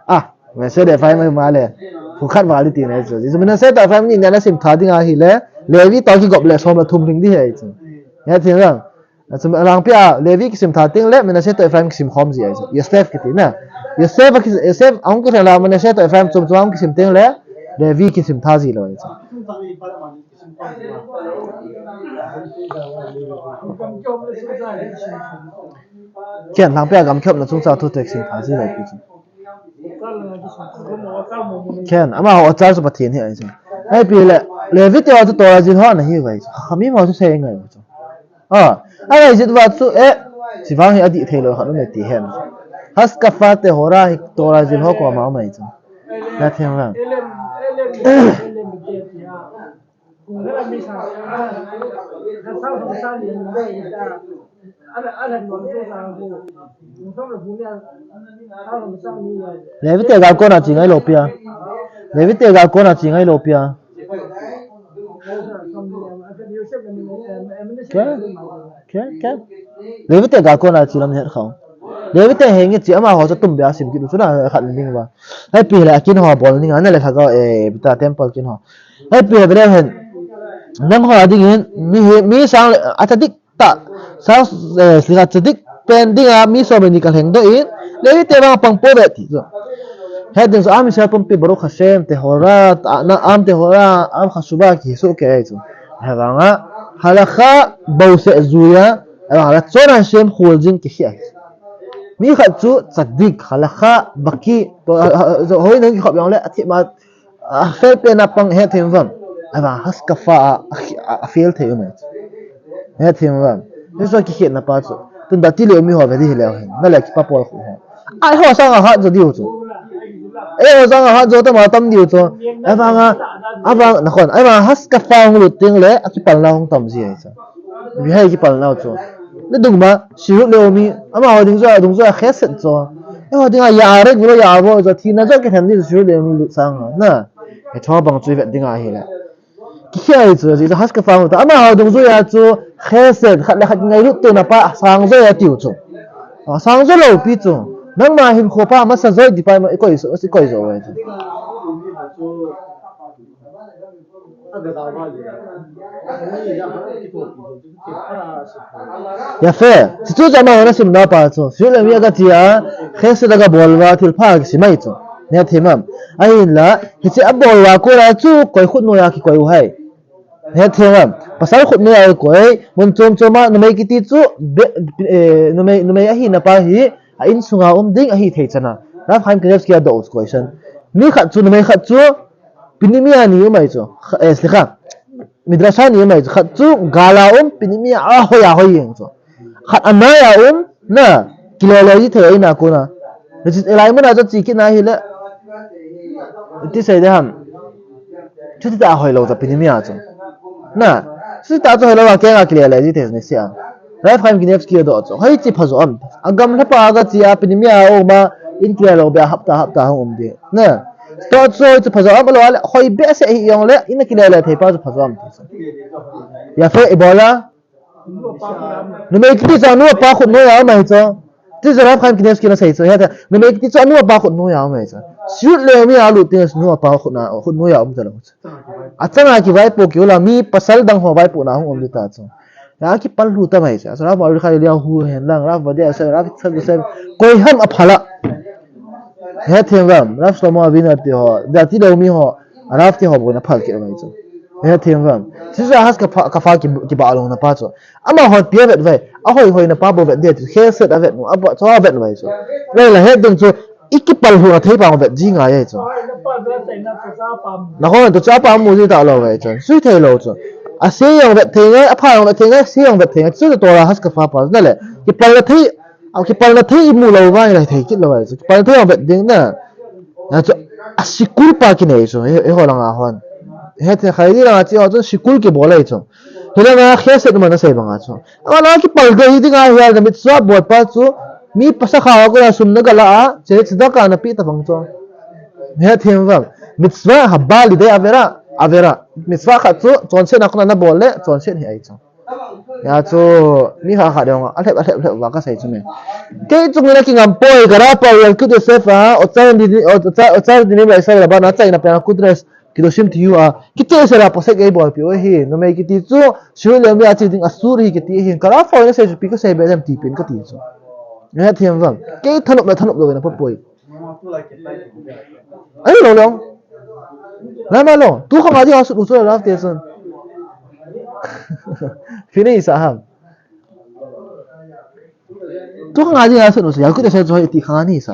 Ah, Menashe te Ephraim ma le. Phung khat val ti na chu. Iji Menashe te Ephraim ni na sim tha ding ahile. Levi toh kigop le som le thum lhing ding ahi chu. Hethem uvam. Achun alangpi a Levi kisim tha teng le Menashe toh Ephraim kisim khom ji ahi chu. Yosef kiti na. Yosef a kis-, Yosef ahung kilhen la Menashe toh Ephraim chom chom ahung kisim teng le Levi kisim tha ji lou ahi chu. Ken alangpi a gamkhopna chungchang thu te kisim tha ji lou ahi chu. Ken, amaho achar chu Pathen hi ahi chu. Ahi pi le, Levi te ho chu Torah jil ho ana hi vai chu. Kha mi ho chu sei ngai chu. Ah, angai jit uva chu, eh, chivang hi adih thei lou khat um e ti hen. Haskafa te hora hi Torah jil ho koma um ahi chu. Na theng lang. Levi te gal kona chi ngai lou pia. Levi te gal kona chi ngai lou pia. Ke, ke, ke. Levi te gal kona chi lam het khau. Levi te henge chi amaho chu tum bia sim kit u chu na khat ning ba. Hai pi le kin ho bol ning ana le kha ga e bita temple kin ho. Hai pi le hen. Nang ho ding in mi he, mi sang le a ta dik ta, sang, eh, singa tsadik pen dinga mi som le ni ka lheng doh in, Levi te vang pang po ve ti chu. He ding chu, Am Israel pumpi Baruch Hashem, Tehora, ta, na, Am Tehora, Am Chashuva, kihi soh kei chu. He vanga, halakha, bou se juia, he vanga, Ratzon Hashem, khol jing kihi a. Mi khat chu, tsadik, halakha, baki, to, a, a, a, hoi nang ki khop yong le, a thi ma, a fel pen a pang he thei um vang. Ahivang haskapha a, a, a, a fel thei um e. He thei um vang. Hichu kikhetna pa chu. Tun Dati le Omi ho ve di hileu hen. Na le kipa pol khu ho. Ai ho sanga hat jo diu chu. Ei ho sanga hat jo tama tam diu chu. Ahivanga, ahivang, nakhon. Ahivanga haskapha hung lut teng le, a kipalna hung tam ji ahi chu. Ipi hai kipalna chu. Nidang ma, Sihut le Omi, amaho ding joh a, ding joh a chesed chu. Eiho dinga ya rek lo ya vo chu, thina joh kithen ding Sihut le Omi lut sanga, na. Hicho bang chu ivet dinga ahile. Kikhel chu, ji haskapha ta, amaho ding joh a chu, chesed, khat le khat ngailut tona pa, sang joh a tiu chu. A, sang joh lou pi chu. Nangma hinkho pa, masa joh di pa, ma, i koi joh, i koi joh ve chu. Yafe, chuchu chu amaho na simna pa chu. Sihut le Omi a ka chi a, chesed a ka bol uva, thilpha kisim ahi chu. Nahet them am. Ahinla, hiche a bol uva kona chu, koi khut noiya kikoi u ham. Nahet them am. Pasal khut noiya koi, mun chom chom a, numei kiti chu, be, eh, numei, numei ahina pa hi, a insunga um ding ahi thei chan a. Rav Chaim Kanievsky a doh u chu question. Mi khat chu, numei khat chu, Pnimiya ni um ahi chu. Kha-, eh, slikha. Midrasha ni um ahi chu. Khat chu gal a um, pnimiya a hoi a hoi jeng chu. Khat a nai a um, na, kile le ji thei ahi na kona. Hiche lai mun a chu chi kit na ahile. Iti sei de ham. Chuti ta hoi lou ta pnimiya chu. Na, chuti ta chu hoi lou a kenga kile le ji thei ni sia. Rav Chaim Kanievsky a doh chu. Hoi chi pha jo am. A gamla pa a ka chi a pnimiya a um a in kile lou be a hapta hapta hung um ding. Na. Tua chu chu pha jo am lo le, hoi behseh hi jong le, in a kile le thei pa chu pha jo am ti chu. Yafe ibola. Numei kiti chu anu apa khut noiya um ahi chu. Ti chu Rav Chaim Kanievsky na sei chu. Heta, numei kiti chu anu apa khut noiya um ahi chu. Sihut le Omi a lut teng anu apa khut na, khut noiya um ta lou chu. Achanga kivaipo keu la, mi pasal dang ho vaipo na hung um di ta chu. Ya kipal lhu ta mai chu. Rav Mordechai Eliyahu hen lang, Rav Ovadia Yosef, Rav Yitzchak Yosef, koi ham a pha la. Nahet them am, Rav Shlomo Aviner ti ho, Dati le Omi ho, Rav ti ho bou na phal kit uve chu. Nahet them am. Chuchu haskapha, kapha ki, kibah lou na pa chu. Amahon pi a vet uve, a hoi hoi na pa bou vet ding chu, chesed a vet u, a pa chu a vet uve chu. Lei la het ding chu, i kipal lhu na thei pa vet ji ngai ahi chu. Nakhon tu chu a pa mu ji ta lou uve chu. Sui thei lou chu. A se jong vet thei ngai, a pha jong vet thei ngai, a se jong vet thei ngai. Chu Torah haskapha pa na le. Kipal na thei A kipalna thei imu lou uva, ilai thei kit lou uva, chu kipalna thei a vet ding na. Na chu a sikul pa kinei chu, he, he ho langa hon. He the khai di langa chi ho chu sikul kibol ahi chu. He langa chesed man a sei banga chu. Ama langa kipal gei ding ahi a, mitzvah bol pa chu. Mi pasal khat a kona sum na gala a, che tzedakah na pe ta bang chu. He them vang. Mitzvah haba lidei avera, avera. Mitzvah khat chu, chonset na kona na bol le, chonset hi ahi chu. Ya chu, mi kha kha dong, a lhep, a lhep, lhep, va ka sei chu me. Kei chung in a kingam poi, ka ra pau, Yalkut Yosef a, Otzar Dinim, Otzar, Otzar Dinim la Israel ba na chai na pe na kudres, Kedoshim ti yu a, kiti se la posek ei bol pi o hi, numei kiti chu, shu le mi a chi ding asur hi kiti hi, ka ra pau na sei chu pi ka sei be dem ti pin ka ti chu. He them vang, kei thanop na thanop lo na pa poi. Ai lo lo. Lama lo. Tu khang a ding a sut u chu Rav te chun. Fini sa ham. Tu khang a ding a sut u chu. Yalkut Yosef chu ti khang a ni sa.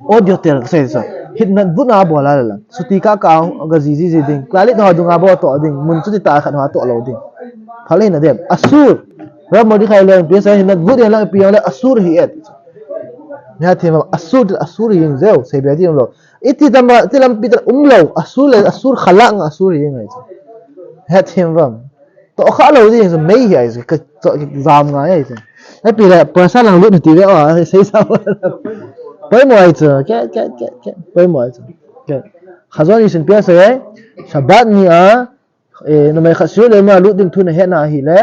Audio tel ka sei sa. Hit na bu na bo la la. Suti ka ka ga ji ji ji ding. Klali no dung a bo to ding. Mun chu ti ta khat ho to lo ding. Phale na dem. Asur. Rav Mordechai Eliyahu pi sa hin na bu de la pi le asur hi et. Nya thema asur, asur yin zeu, sei be di lo. Iti tama, ti lam pi ta um lo, asur le, asur khalak nga asur yin ngai. He them vam. To kha lo di mei hi ai, ka, to, jam ngai ai. Ai pi le, pa sa lang lut ti ve, o, sei sa. Poimo ahi chu. Ke, ke, ke, ke. Poimo ahi chu. Ke. Khazon isin pia se. Shabbat ni a, eh, numei khat sure le ma lut ding thu nahet na ahile.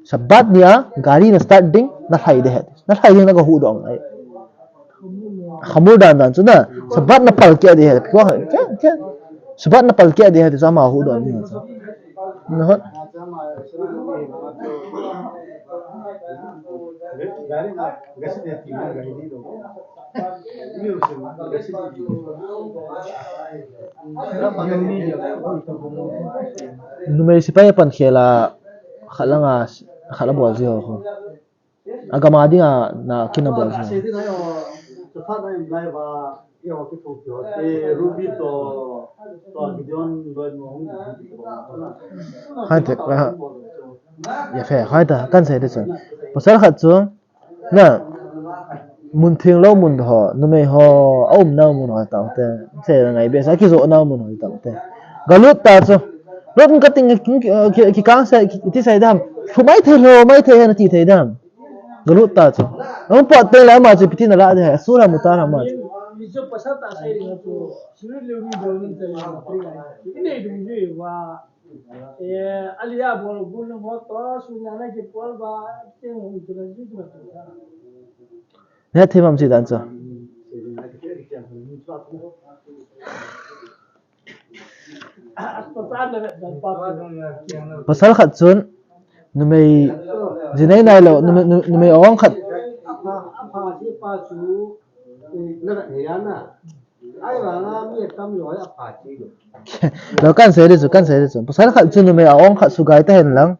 Shabbat ni a, gari na start ding, na lhai ding ahi. Na lhai ding na ka hu dong ahi. Khamul dan dan chu na. Shabbat na pal ke ding ahi. Ke, ke. Shabbat na pal ke ding ahi, chu ama hu dong ding ahi chu. Na hot. Numei sepai pan khel a khat lang a, khat a bol ji ho. Agam a ding a na kin a bol ji ho. Hai te, ah, ya fe, hai ta, kan sei de chu. Pasal khat chu, na, mun theng lou mun ho, numei ho, a um nau mun ho tau te. Sei la ngai be sa, kijo nau mun ho tau te. Galut ta chu. Lut ka ting, ki, ki, ki kang sei, ki, ti sei dam. Thu mai thei lo, mai thei na ti thei dam. Galut ta chu. Ang pot te la ma chu piti na la de, sura mutar ma chu. Eh, ali a bol gun mo to, suna na ki pol ba, te mo tu na ji tu na. Ne themam chi dan chu. Pasal khat chun, numei, jinei nai lou, numei, numei ong khat. Lo kan sei di chu, kan sei di chu. Pasal khat chun numei a ong khat sugai ta hen lang.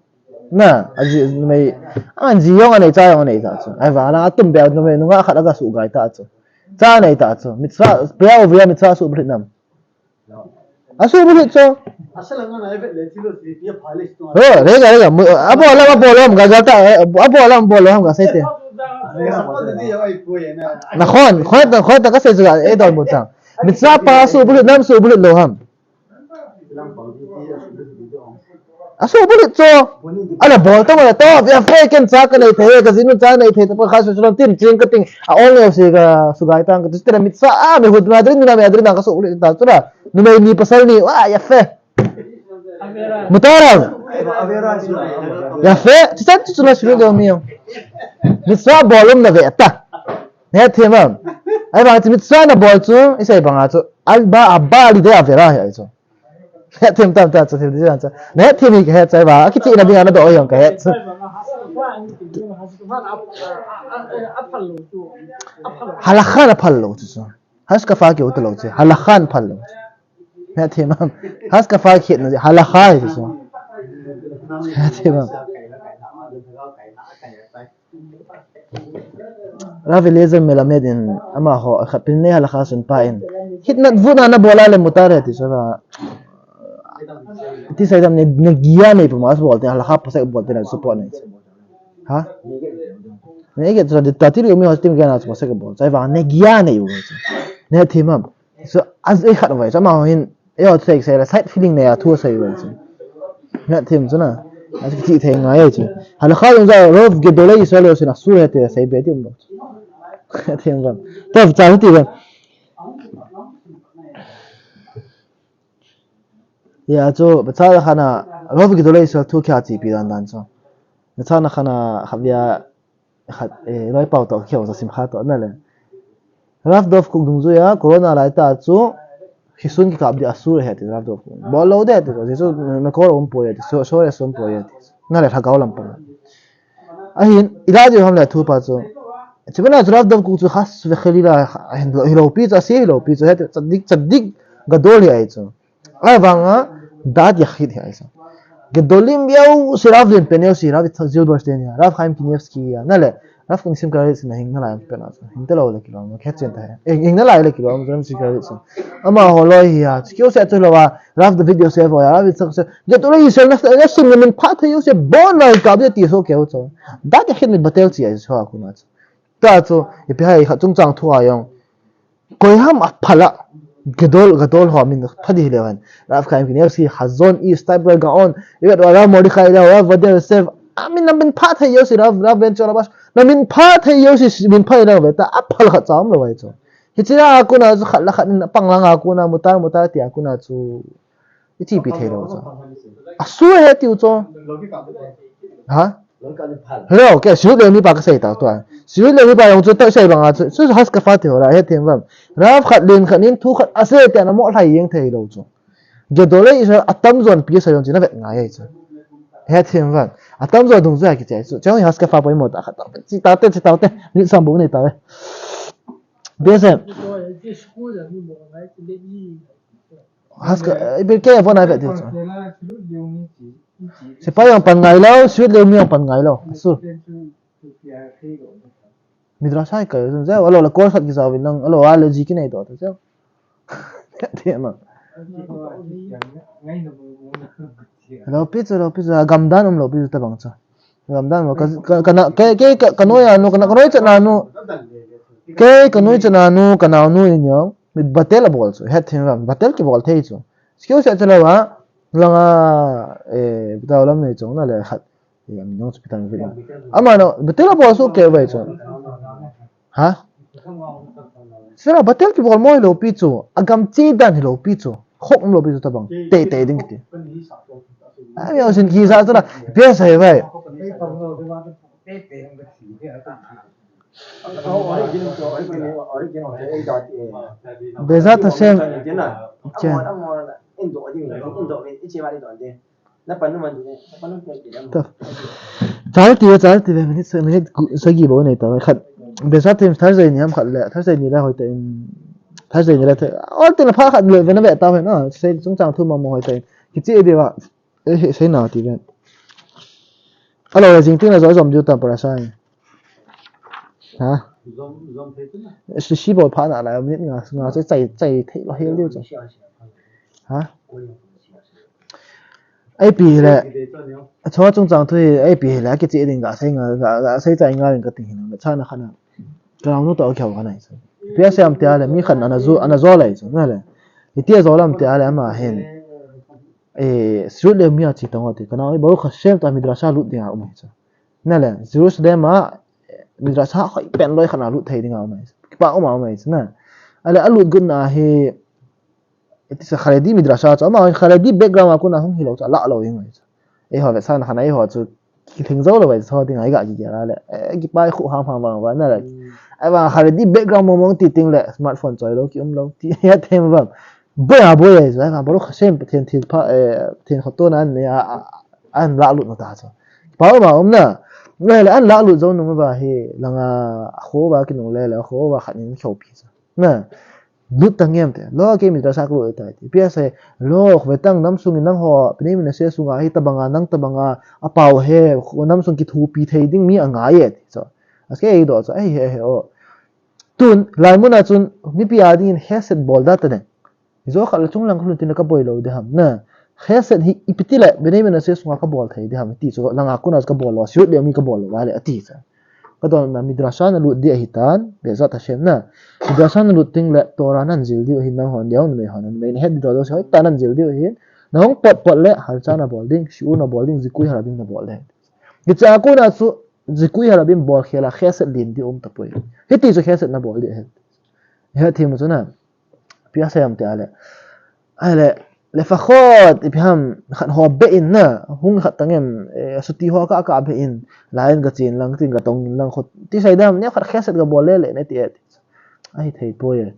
Na, a ji, numei, a ji jong anei, cha jong anei ta chu. Ahivang a tum be numei nungah khat aga sugai ta chu. Cha anei ta chu. Mitzvah, pia uvia mitzvah suh brit nam. Asuh brit chu. Ho, rega, rega. Abol lam, abol lam, ga, ga ta, abol lam, abol lam, ga sei te. Nakhon, khon ta, khon ta, ka sei chu, e don mun tang. Mitzvah pa asuh brit nam, suh brit lou ham. Asuh brit chu. Ana bol ta ma to, ya fe ken cha ka nei thei, ka jinu cha nei thei, ta pa kha su chu tin, ching ka ting. A ong yo si ka sugai tang, ka tu tera mitzvah, a, me hud ma drin, na me drin, na ka suh brit ta chu na. Numei ni pasal ni, wa, ya fe. Mutaram. Ya fe, ti san chu chu na shu do mi yo. Mitzvah bol um na ve ta. Ne themam. Ahivang chu mitzvah na bol chu, isei banga chu. Al ba, abba li de avera hi chu. Hethem tam ta chu thil di jan cha. Hethem hi ka het chai ba. Akiti na dinga na do jong ka het chu. Halakha na phal lou chu chu. Hashkafa ki uta lou chu. Halakha na phal lou chu. Hethem am. Hashkafa ki na halakha hi chu. Hethem am. Rav Eliezer Melamed in amaho, khat pin ne halakha sunpa in. Hitna vuna na bola le mutar hai ti sa. Ti sa idam ne, ne giya ne pa mas bolte halakha pasek bolte na support ne. Ha? Ne ge tra di tati ri umi hostim ge na pasek bol. Sa va ne giya ne u. Ne thimam. So, as e khat vai, so, amaho hin, e ho thei sei la, side feeling nei a thu sei vai chu. Hethem chu na. As ki thei ngai chu. Halakha jong ja, Rov Gedolei Israel sin asur hai ti sei be ti um lo. Hethem jong. Tov cha ti jong. Ya chu, cha khat na, Rov Gedolei Israel thu kya chi pi dan dan chu. Cha na khat na, khat via, khat, eh, loi pau to kyo sa simcha to na le. Rav Dov Kook dungjuia, corona lai ta chu, khisun kikap di asur hai ti Rav Dov Kook. Bol lou de ti, Jesu na kor um poi ti, so, so re sum poi ti. Na le thagau lam pa. Ahin, ila di ham le thu pa chu. Chibana chu Rav Dov Kook chu khas ve kheli la, hin lo, hi lo pi chu, asi hi lo pi chu, hai ti, tzadik, tzadik gadol hi ai chu. Ahivanga, dat yachid hi ahi sa. Gedolim jouse, Rav lian pen jouse, Rav Yitzhak Zilberstein ya, Rav Chaim Kanievsky ya, na le, Rav Nisim Karadzic na hing na lai pen a sa. Hing te lo le kilom, khet chen ta he. Eh, hing na lai le kilom, Rav Nisim Karadzic sa. Amaho loi hi ya, chu keu se chu lo wa, Rav David Yosef ya, Rav Yitzhak se, Gedolei Israel na, na sim min phat thei jouse, bon lai ka bi ti so keu chu. Dat yachid mitbatel chi ahi so a kuna chu. Ta chu, ipi hai khat chungchang thu a jong. Koi ham aphal a, gadol, gadol ho min pha di leu hen. Rav Chaim Kanievsky, Hazon Ish, Type Rav Gaon, i vet Rav Mordechai Eliyahu, Rav Ovadia Yosef, a min na min pha thei jouse, Rav, Rav Ben Chol Abash, na min pha thei jouse, min pha na ve ta, aphal khat cha um lo vai chu. Hiche a kona chu khat le khat in apang lang a kona mutar, mutar ti a kona chu ichipi thei lou chu. Asu he tiu chu. Ha? Hello, ke sut le mi pa kasei ta tua. Sut le mi pa jong chu ta sei bang a chu. Chu haskapha ti ho la, hethem uvem. Rav khat len khat in thu khat asei ti a na mo lhai jeng thei lou chu. Gedolei Israel atamjon pi sa jong chu na vet ngai ai chu. Hethem uvem. Atamjo dungjuia kichai chu. Chang haskapha poimo ta khat ta. Chi ta te, chi ta te. Ni sam bu ni ta ve. Bese. Haska, eh, ipi ke vo na vet ti chu. Sepai jong pan ngai lou, sut le mi jong pan ngai lou. Asu. Midrash hai ka jun jao, alo la kol khat kijao vin lang, alo a le ji kinei doh ta jao. Ti ma. Lou pi chu, lou pi chu, gamdan um lou pi chu tabang chu. Gamdan um lou, ka, ka, ka na, ke, ke, ka, ka noi a nu, ka na, ka noi chan a nu. Ke, ka noi chan a nu, ka nao nu in jong. Mi Batel abol chu, hethem uvem, Batel kibol thei chu. Skill set chu lou a, langa, eh, bitau lam nei chung na le khat. Eh, mi nong chu pitan vi. Ama no, Batel abol chu ke vai chu. Ha? Sira Batel kibol mo hilou pi chu, agam chi dan hilou pi chu. Khok um lou pi chu tabang. Tei tei ding kiti. Ai, mi sin ki sa chu na, pia sai vai. Bezat Hashem. Chen. Ta. Chal ti ve, chal ti ve, minute sa, minute gu-, sagi bou nei ta ve. Khat. Bezat Hashem Thursday ni ham khat le, Thursday ni le hoi ta in. Thursday ni le the. Ol te na pha khat le ve na ve ta ve na. Sei chungchang thu mong mong hoi ta in. Kichi e de va. Eh, he, sei na ti ve. Alo le jing ting na jo jom ju ta para sai. Ha? Jom, jom thei tu na. Si, si bol pha na la, minute nga, nga chai, chai, chai thei lou hel diu chu. Ha? Ai pi le. Chua chungchang thu hi, ai pi le, kichi ding ga sei nga, ga, ga sei chai nga ding ka ti hin. Cha na khat na. Ka nao nu to kheu ka nai chu. Pia sem tia le, mi khat na, na ju, ana jo lai chu, na le. Hitia jo lam tia le, ama hin. Eh, sut le mi a chi tong ti. Ka nao hi Baruch Hashem ta midrash a lut ding a um hi chu. Na le, Jerusalem a, eh, midrash a hoi pen loi khat na lut thei ding a um hi chu. Kipa um a um hi chu na. Ale, a lut gun na hi, It is a Haredi midrash chu. Ama Haredi background a kona hung hilou chu, ala lou jeng mai chu. Eiho vetsahna khat na eiho chu, kilhing jou lou vai chu, ding ai ga kigel a le. Eh, kipai khu ham ham vang vang na le. Ai vang Haredi background mong mong ti ting le, smartphone choi lou, ki um lou, ti hethem vang. Boi a boi ai chu, ai vang Baruch Hashem, Pathen thil pha, eh, Pathen khotona an ne a, a, an la lut na ta chu. Kipa um a um na. Ngai le an la lut jou nung va hi, langa, a kho va kinung le le, a kho va khat in kho pi chu. Na. Lut ta ngem te. Lo ke midrash a ka lut ta ti. Pia se, lo, vetang nam sung in nangho, Bnei Menashe sunga hi tabanga, nang tabanga, a pau he, nam sung kithupi thei ding mi a ngai e ti chu. Aske ei do chu, ei he he o. Tun, lai mun a chun, mipi a ding in hesed bol da ta ne. Zo khat la chung lang khun tin ka boi lou de ham. Na, hesed hi ipi ti le, Bnei Menashe sunga ka bol thei de ham, ti chu, langa kona ka bol lou, sut le mi ka bol lou, va le, ati chu. Ka don na midrash a na lut di ahi tan, Bezat Hashem na. Midrash a na lut ting le Torah nan jil diu ahi nang hon diu, numei hon, numei na het di do do, hoi ta nan jil diu ahi. Na hong pot pot le, halcha na bol ding, shiur na bol ding, zikui harabim na bol le. Hicha kona chu, zikui harabim bol khela, hesed lin di um ta poi. Hiti chu hesed na bol di ahi. Hethem chu na. Pia sem te ale. Ale, לפחות, ipi ham, khat ho be in na, hung khat tang em, eh, suti ho ka, ka be in, lain ka chin lang, tin ka tong in lang khut. Ti sai dam, ne khat hesed ka bol le le ne ti et. Ai thei poi e.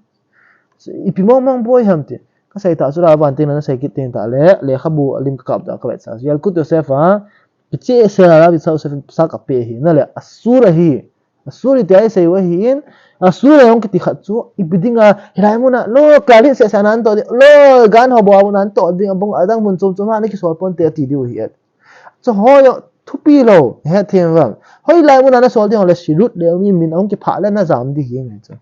Ipi mong mong poi ham ti. Ka sai ta chu la van tin na sai kit tin ta le, lekhabu lim ka kap ta ka vet sa. Yalkut Yosef a, kiche se la la bi sa Yosef sa ka pe hi, na le, asur ahi. Asur iti a isei u ahin, asur a jong kiti khat chu, ipi dinga, hilai muna, lo, kalin seh seh nan toh ding, lo, gan ho bo a nan toh ding, abang adang mun chom chom a na kisol pon te ati diu ahi et. Chu ho jong, thupi lou, hethem vang. Hoilai muna na sol ding, le sirut le, mi min ahung kiphah le na jam di hi ngai chu.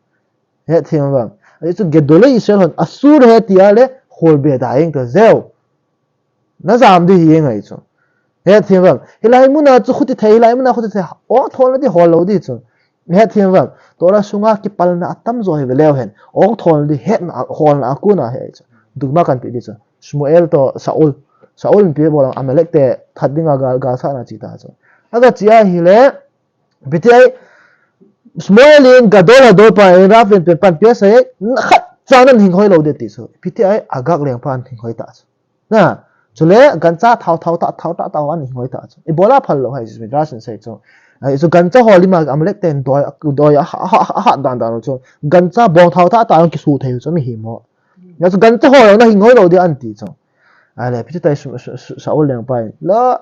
Hethem vang. Ahi chu Gedolei Israel hon, asur he ti a le, hol be da jeng ta jeu. Na jam di hi ngai chu. Hethem vang. Hilai muna chu khuti thei, hilai muna khuti thei. O thol na di hol lou di chu. Hethem vang. Torah sunga kipalna atam jo hi ve leu hen. O thol di hetna, holna a kona hi chu. Dugma kan pe di chu. Shmuel to Saul. Saul in pe bolang Amalek te that dinga gal, gal sa na chi ta chu. Aga chi a hi le, Ipi ti ai, Shmuel in Gadol Hador pa in Rav in pen pan pia sei, khat cha nan hing hoi lou ding ti chu. Ipi ti ai, Agag lengpa an hing hoi ta chu. Na, chule gancha thao thao ta, thao ta, thao an hing hoi ta chu. Ibola phal lou hai chu Midrash in sei chu. Ai chu gancha ho lima Amalek ten doi, doi a ha, ha, ha, ha dan dan chu. Gancha bong thao ta ta an kisu thei chu mi hi mo. Na chu gancha ho na hing hoi lou ding an ti chu. Ai le, ipi ti tai Shmuel, Shmuel, Shmuel, Shaul lengpa in. La,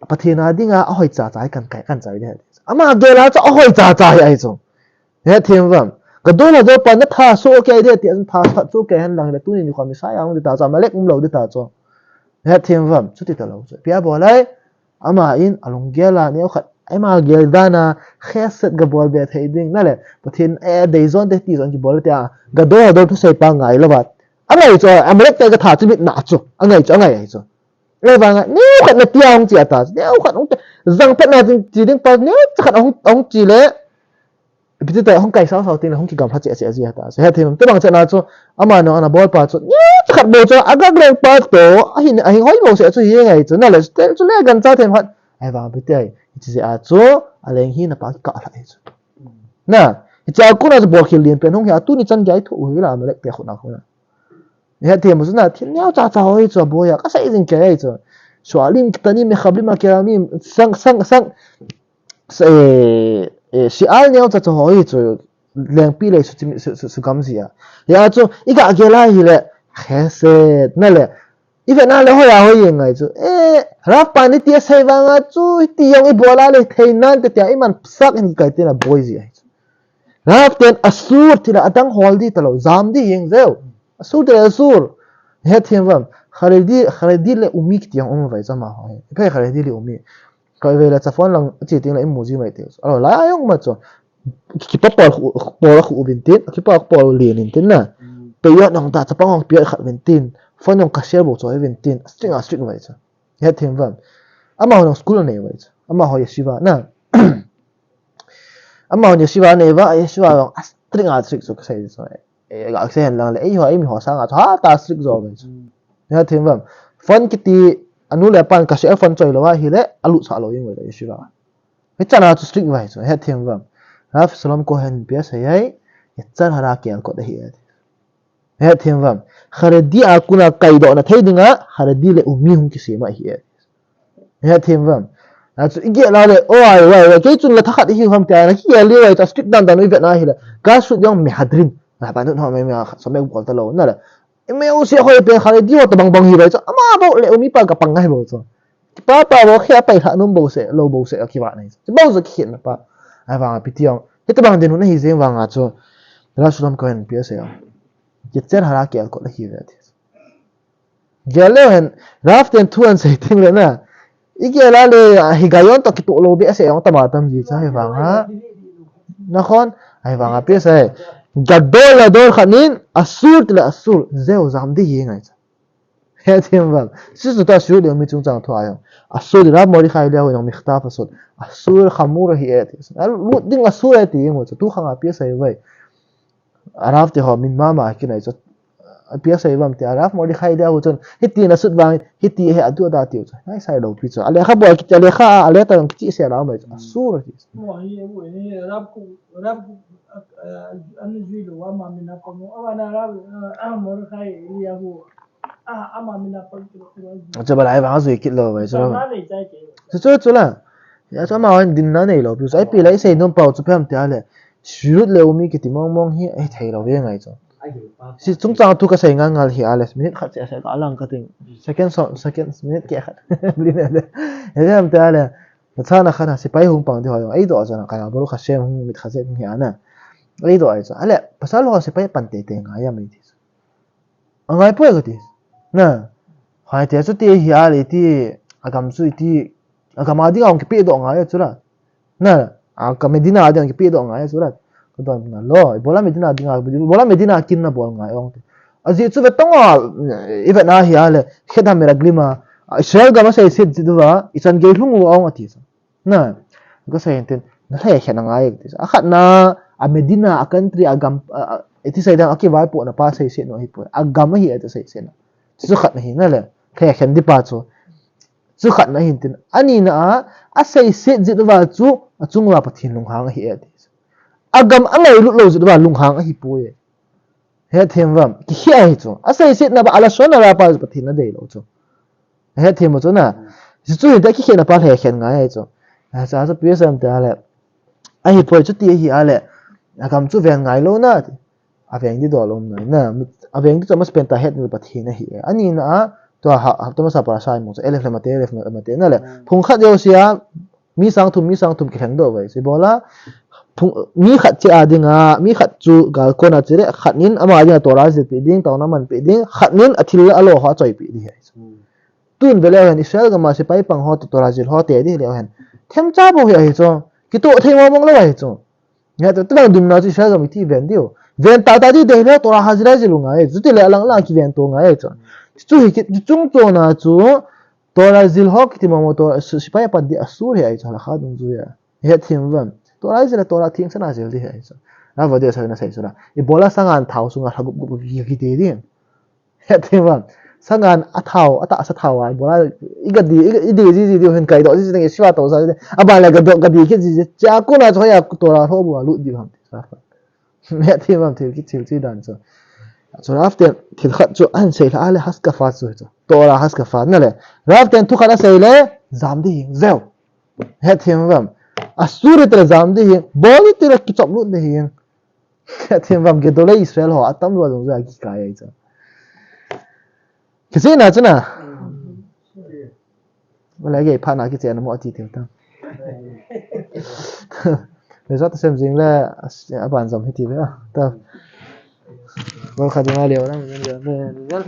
Pathen a dinga ahoi cha cha hi kan kai, kan chai ding. Ama gel a chu ahoi cha cha hi ahi chu. Hethem vam. Gadol Hador pa na tha so kei ding ti, tha so kei hen lang le tuni nikho Messiah hung ding ta chu, Amalek um lou ding ta chu. Hethem vam, chuti ta lou chu. Ipi abol ai, ama in alunggel a neo khat, ama gel dan a chesed ga bol be thei ding, na le, Pathen, eh, dei jon te ti jon kibol te a, Gadol Hador thusei pa ngai lou va. Angai chu, Amalek te ka tha chu mit na chu, angai chu, angai ahi chu. Ahivanga, neo khat na tia hung chi ata, neo khat hung tia, jang phat na ding, chi ding pa, neo khat hung, hung chi le, ipi ti ta, hung kai sao sao ting le, hung kigam pha che che ji ata. Hethem, te bang che na chu, ama no, ana bol pa chu, neo khat bol chu, Agag lengpa to, ahin, ahin hoi bol se chu, hi ngai chu, na le, te chu le gancha them khat, ahivang ipi ti ai, chi je a chu, aleng hi na pa ka la hi chu. Na, hiche a kona chu bolkhel lien pen hung hi a, tuni chan gei thu hi la, Amalek te khut na khut na. Hethem u chu na, thil neo cha cha ho hi chu aboi a, ka sei jing kei chu. Shualim kitanim mechablim akeramim, sang, sang, sang, sa-, eh, eh, shial neo cha cha ho hi chu, lengpi le su, su, su, su gam ji a. Hia chu, i ga gel a hi le, chesed, na le, i ve na le hoi a hoi jeng ngai chu. Eh, Rav pa ni ti a sei vanga chu, hiti jong i bol a le, thei nan te tia, i man sak in kai te na boi ji a hi chu. Rav ten asur ti la adang hol di ta lou, jam di jeng jeu. Asur ti la asur. Hethem vam. Haredi, Haredi Leumi kiti jong um vai chu ama ho hi. Ipi Haredi Leumi. Koi ve la chapon lang chi ting la i mu ji mai te. Alo, la a jong ma chu. Kipa pol khu, pol khu uvin tin, kipa pol lien in tin na. Pe yo nong ta chapang hong pia khat uvin tin. Phone jong ka share bou chu uvin tin. Strict a strict vai chu. Hethem vam. Ama ho jong school nei vai chu. Ama ho yeshiva na. Ama ho yeshiva nei va, yeshiva jong a strict a strict chu ka sei chu. Eh, ga sei hen lang le, eiho, eimi ho sanga chu, ha, ta strict jo ve chu. Hethem vam. Phone kiti, anu le apan ka share phone choi lou a hi le, alut sa lou jeng ve le, yeshiva. Hichan a chu strict vai chu, hethem vam. Rav Shalom Cohen pia sei ai, Yetzer Hara kel kot ahi e. Hethem vam. Haredi a kona kaidoh na thei dinga, Haredi Leumi hung kisem ahi e. Hethem vam. A chu i gel a le, o ai, ai, ai, kei chun la thakhat i hi ham tia, na ki gel le, ai, ta strict dan dan u i vet na hi le. Ka sut jong mehadrin. Na pa nu ho me me a khat, so me bol ta lou, na le. I me u se hoi pen Haredi ho ta bang bang hi vai chu. Ama bou Leumi pa ka pang ngai bou chu. Ki pa pa bou khia pai kha num bou se, lou bou se, ki va nai chu. Bou chu ki khin na pa. Ahivang ipi ti jong. Hita bang din hun ahi jeng vanga chu. Rav Shalom Cohen pia sei a. Yetzer Hara kel kot ahi ve ti. Gel leu hen, Rav ten thu an sei ting le na. I gel a le, a, higayon to kitoh lou be a sei jong tama tam ji cha hi vang ha. Nakhon, ahivang a pia sei. Gadol Hador khat nin, asur ti le asur, jeu jam di jeng ngai cha. Hethem vam. Sisu ta asur Leumi chungchang thu a jong. Asur di Rav Mordechai Eliyahu in jong mikhtav asut. Asur chamur ahi e ti. A lut ding asur e ti jeng u chu. Tu khang a pia sei vai. A Rav te ho min mama kinai chu. A pia sei vam ti a Rav Mordechai Eliyahu chun. Hiti na sut vang, hiti he adu ada ti u chu. Ngai sai lou pi chu. A lekha bol kiti, a lekha a, a letter jong kiti sei la mai chu. Asur ti. Mo hi, mo hi, Rav ku, Rav ku, a, a, an jui lou ama min a pa mo. Ama na Rav, a, a Mordechai Eliyahu. A, ama min a pa. Chu ba lai vang jui kit lou mai chu. Ba na nei chai ke. Chu chu chu la. Ya chu ama hon dinna nei lou pi chu. Ai pi lai sei nom pau chu phem ti a le. Sirut Leumi kiti mong mong hi, eh, thei lou ve ngai chu. Si chungchang thu ka sei ngal ngal hi a le, minute khat se se ka lang ka ting. Second so, second, minute keh khat. Minute le. He le am te a le. Ka chana khan a sipai hung pang di ho jong. Ei do chana ka ya Baruch Hashem hung mit kha se hung hi a na. Ei do ai chu. A le, pasal ho sipai pan te te ngai a mai ti chu. A ngai poi ka ti. Na. Hai te chu ti hi a le ti. A gam chu ti. A gam a ding a hung kipe do ngai chu la. Na, a ka Medina a ding kipe do ngai chu la. Ka don na lo, ibola Medina a ding a, ibola Medina a kin na bol ngai ong te. A ji chu ve tong a, i ve na hi a le, Chet HaMeraglim a, Israel gam a sei set ji du va, i chan gei lhung u ong a ti sa. Na, ka sei ten, na le khen a ngai ti sa. A khat na, a Medina, a country, a gam, a, a, i ti sei dang a kivaipoh na pa sei set no hi po. A gam a hi a ti sei set na. Chu khat na hi na le, le khen di pa chu. Chu khatna hin tin. Anina a, aseiset jeh uva chu, achung uva Pathen lunghang ahi e ti. Agam angailut lou jeh uva lunghang ahipoi. Hethem uvam, kikhel ahi chu. Aseisetna pa, alashon hara pa chu Pathen nadei lou chu. Hethem u chu na. Hichu hin ta kikhel na pa lhekhen ngai ahi chu. Acha chu P S M te ale. Ahipoi chuti ahi ale. Agam chu ven ngai lou na ti. Aveng di dol um nai na. Aveng di chu masapen tah het ni Pathen ahi e. Anina a, tua ha, hapta masa parasha imu chu. Aleph le mate, aleph le mate na le. Phung khat jousea, mi sang thum, mi sang thum kilhengdoh uve. Ibola, phung, mi khat cheh a dinga, mi khat chu gal kona cheh le, khat nin ama dinga Torah jilpeh ding, taona manpeh ding, khat nin athil alo ho achoipeh ding ahi. Tun ve leu hen, Israel gam a sepai pang ho, Torah jil ho te ding leu hen. Themcha bou hi ahi chu. Kitoh thei mong mong lou ahi chu. Nge tu, tadang dumna chu Israel gam iti ven diu. Ven tah tah di dei le Torah hazira jil u ngai. Chuti le alang lang kiven to ngai chu. Chu hi kit, chung chona chu Torah jil ho kiti mong mong Torah, su-, sepai apat di asur hi ahi chu, halakha dungjuia. Hethem uvam. Torah jil le Torah thengse na jil di hi ahi chu. Na va de sa na sei chu la. Ibola sangan thao sunga lha gup gup ki, ki te di. Hethem uvam. Sangan athao, atahsa thao a, ibola, i gadi, i, i di ji ji di hin kaidoh ji ji nge siva to sa ji. Aban le gado, gadi kit ji ji. Cha kona chu ya Torah lho bu a lut di ham. Hethem uvam thil kit thil chi dan chu. Chu Rav ten thil khat chu ahin sei lha ale haskafat chu chu. Torah haskafat na le. Rav ten thu khat asei le, jam di hing, zeu. Hethem uvam. Asur ite le jam di hing, bol ite le kichop lut di hing. Hethem uvam, Gedolei Israel ho, atam lou jong ja kikai ahi chu. Kichena chu na. Wala ge pha na kichena mo ati thei tam. Le jot sem jing le, aban jom hiti ve ta. Wal kha dinga leo na.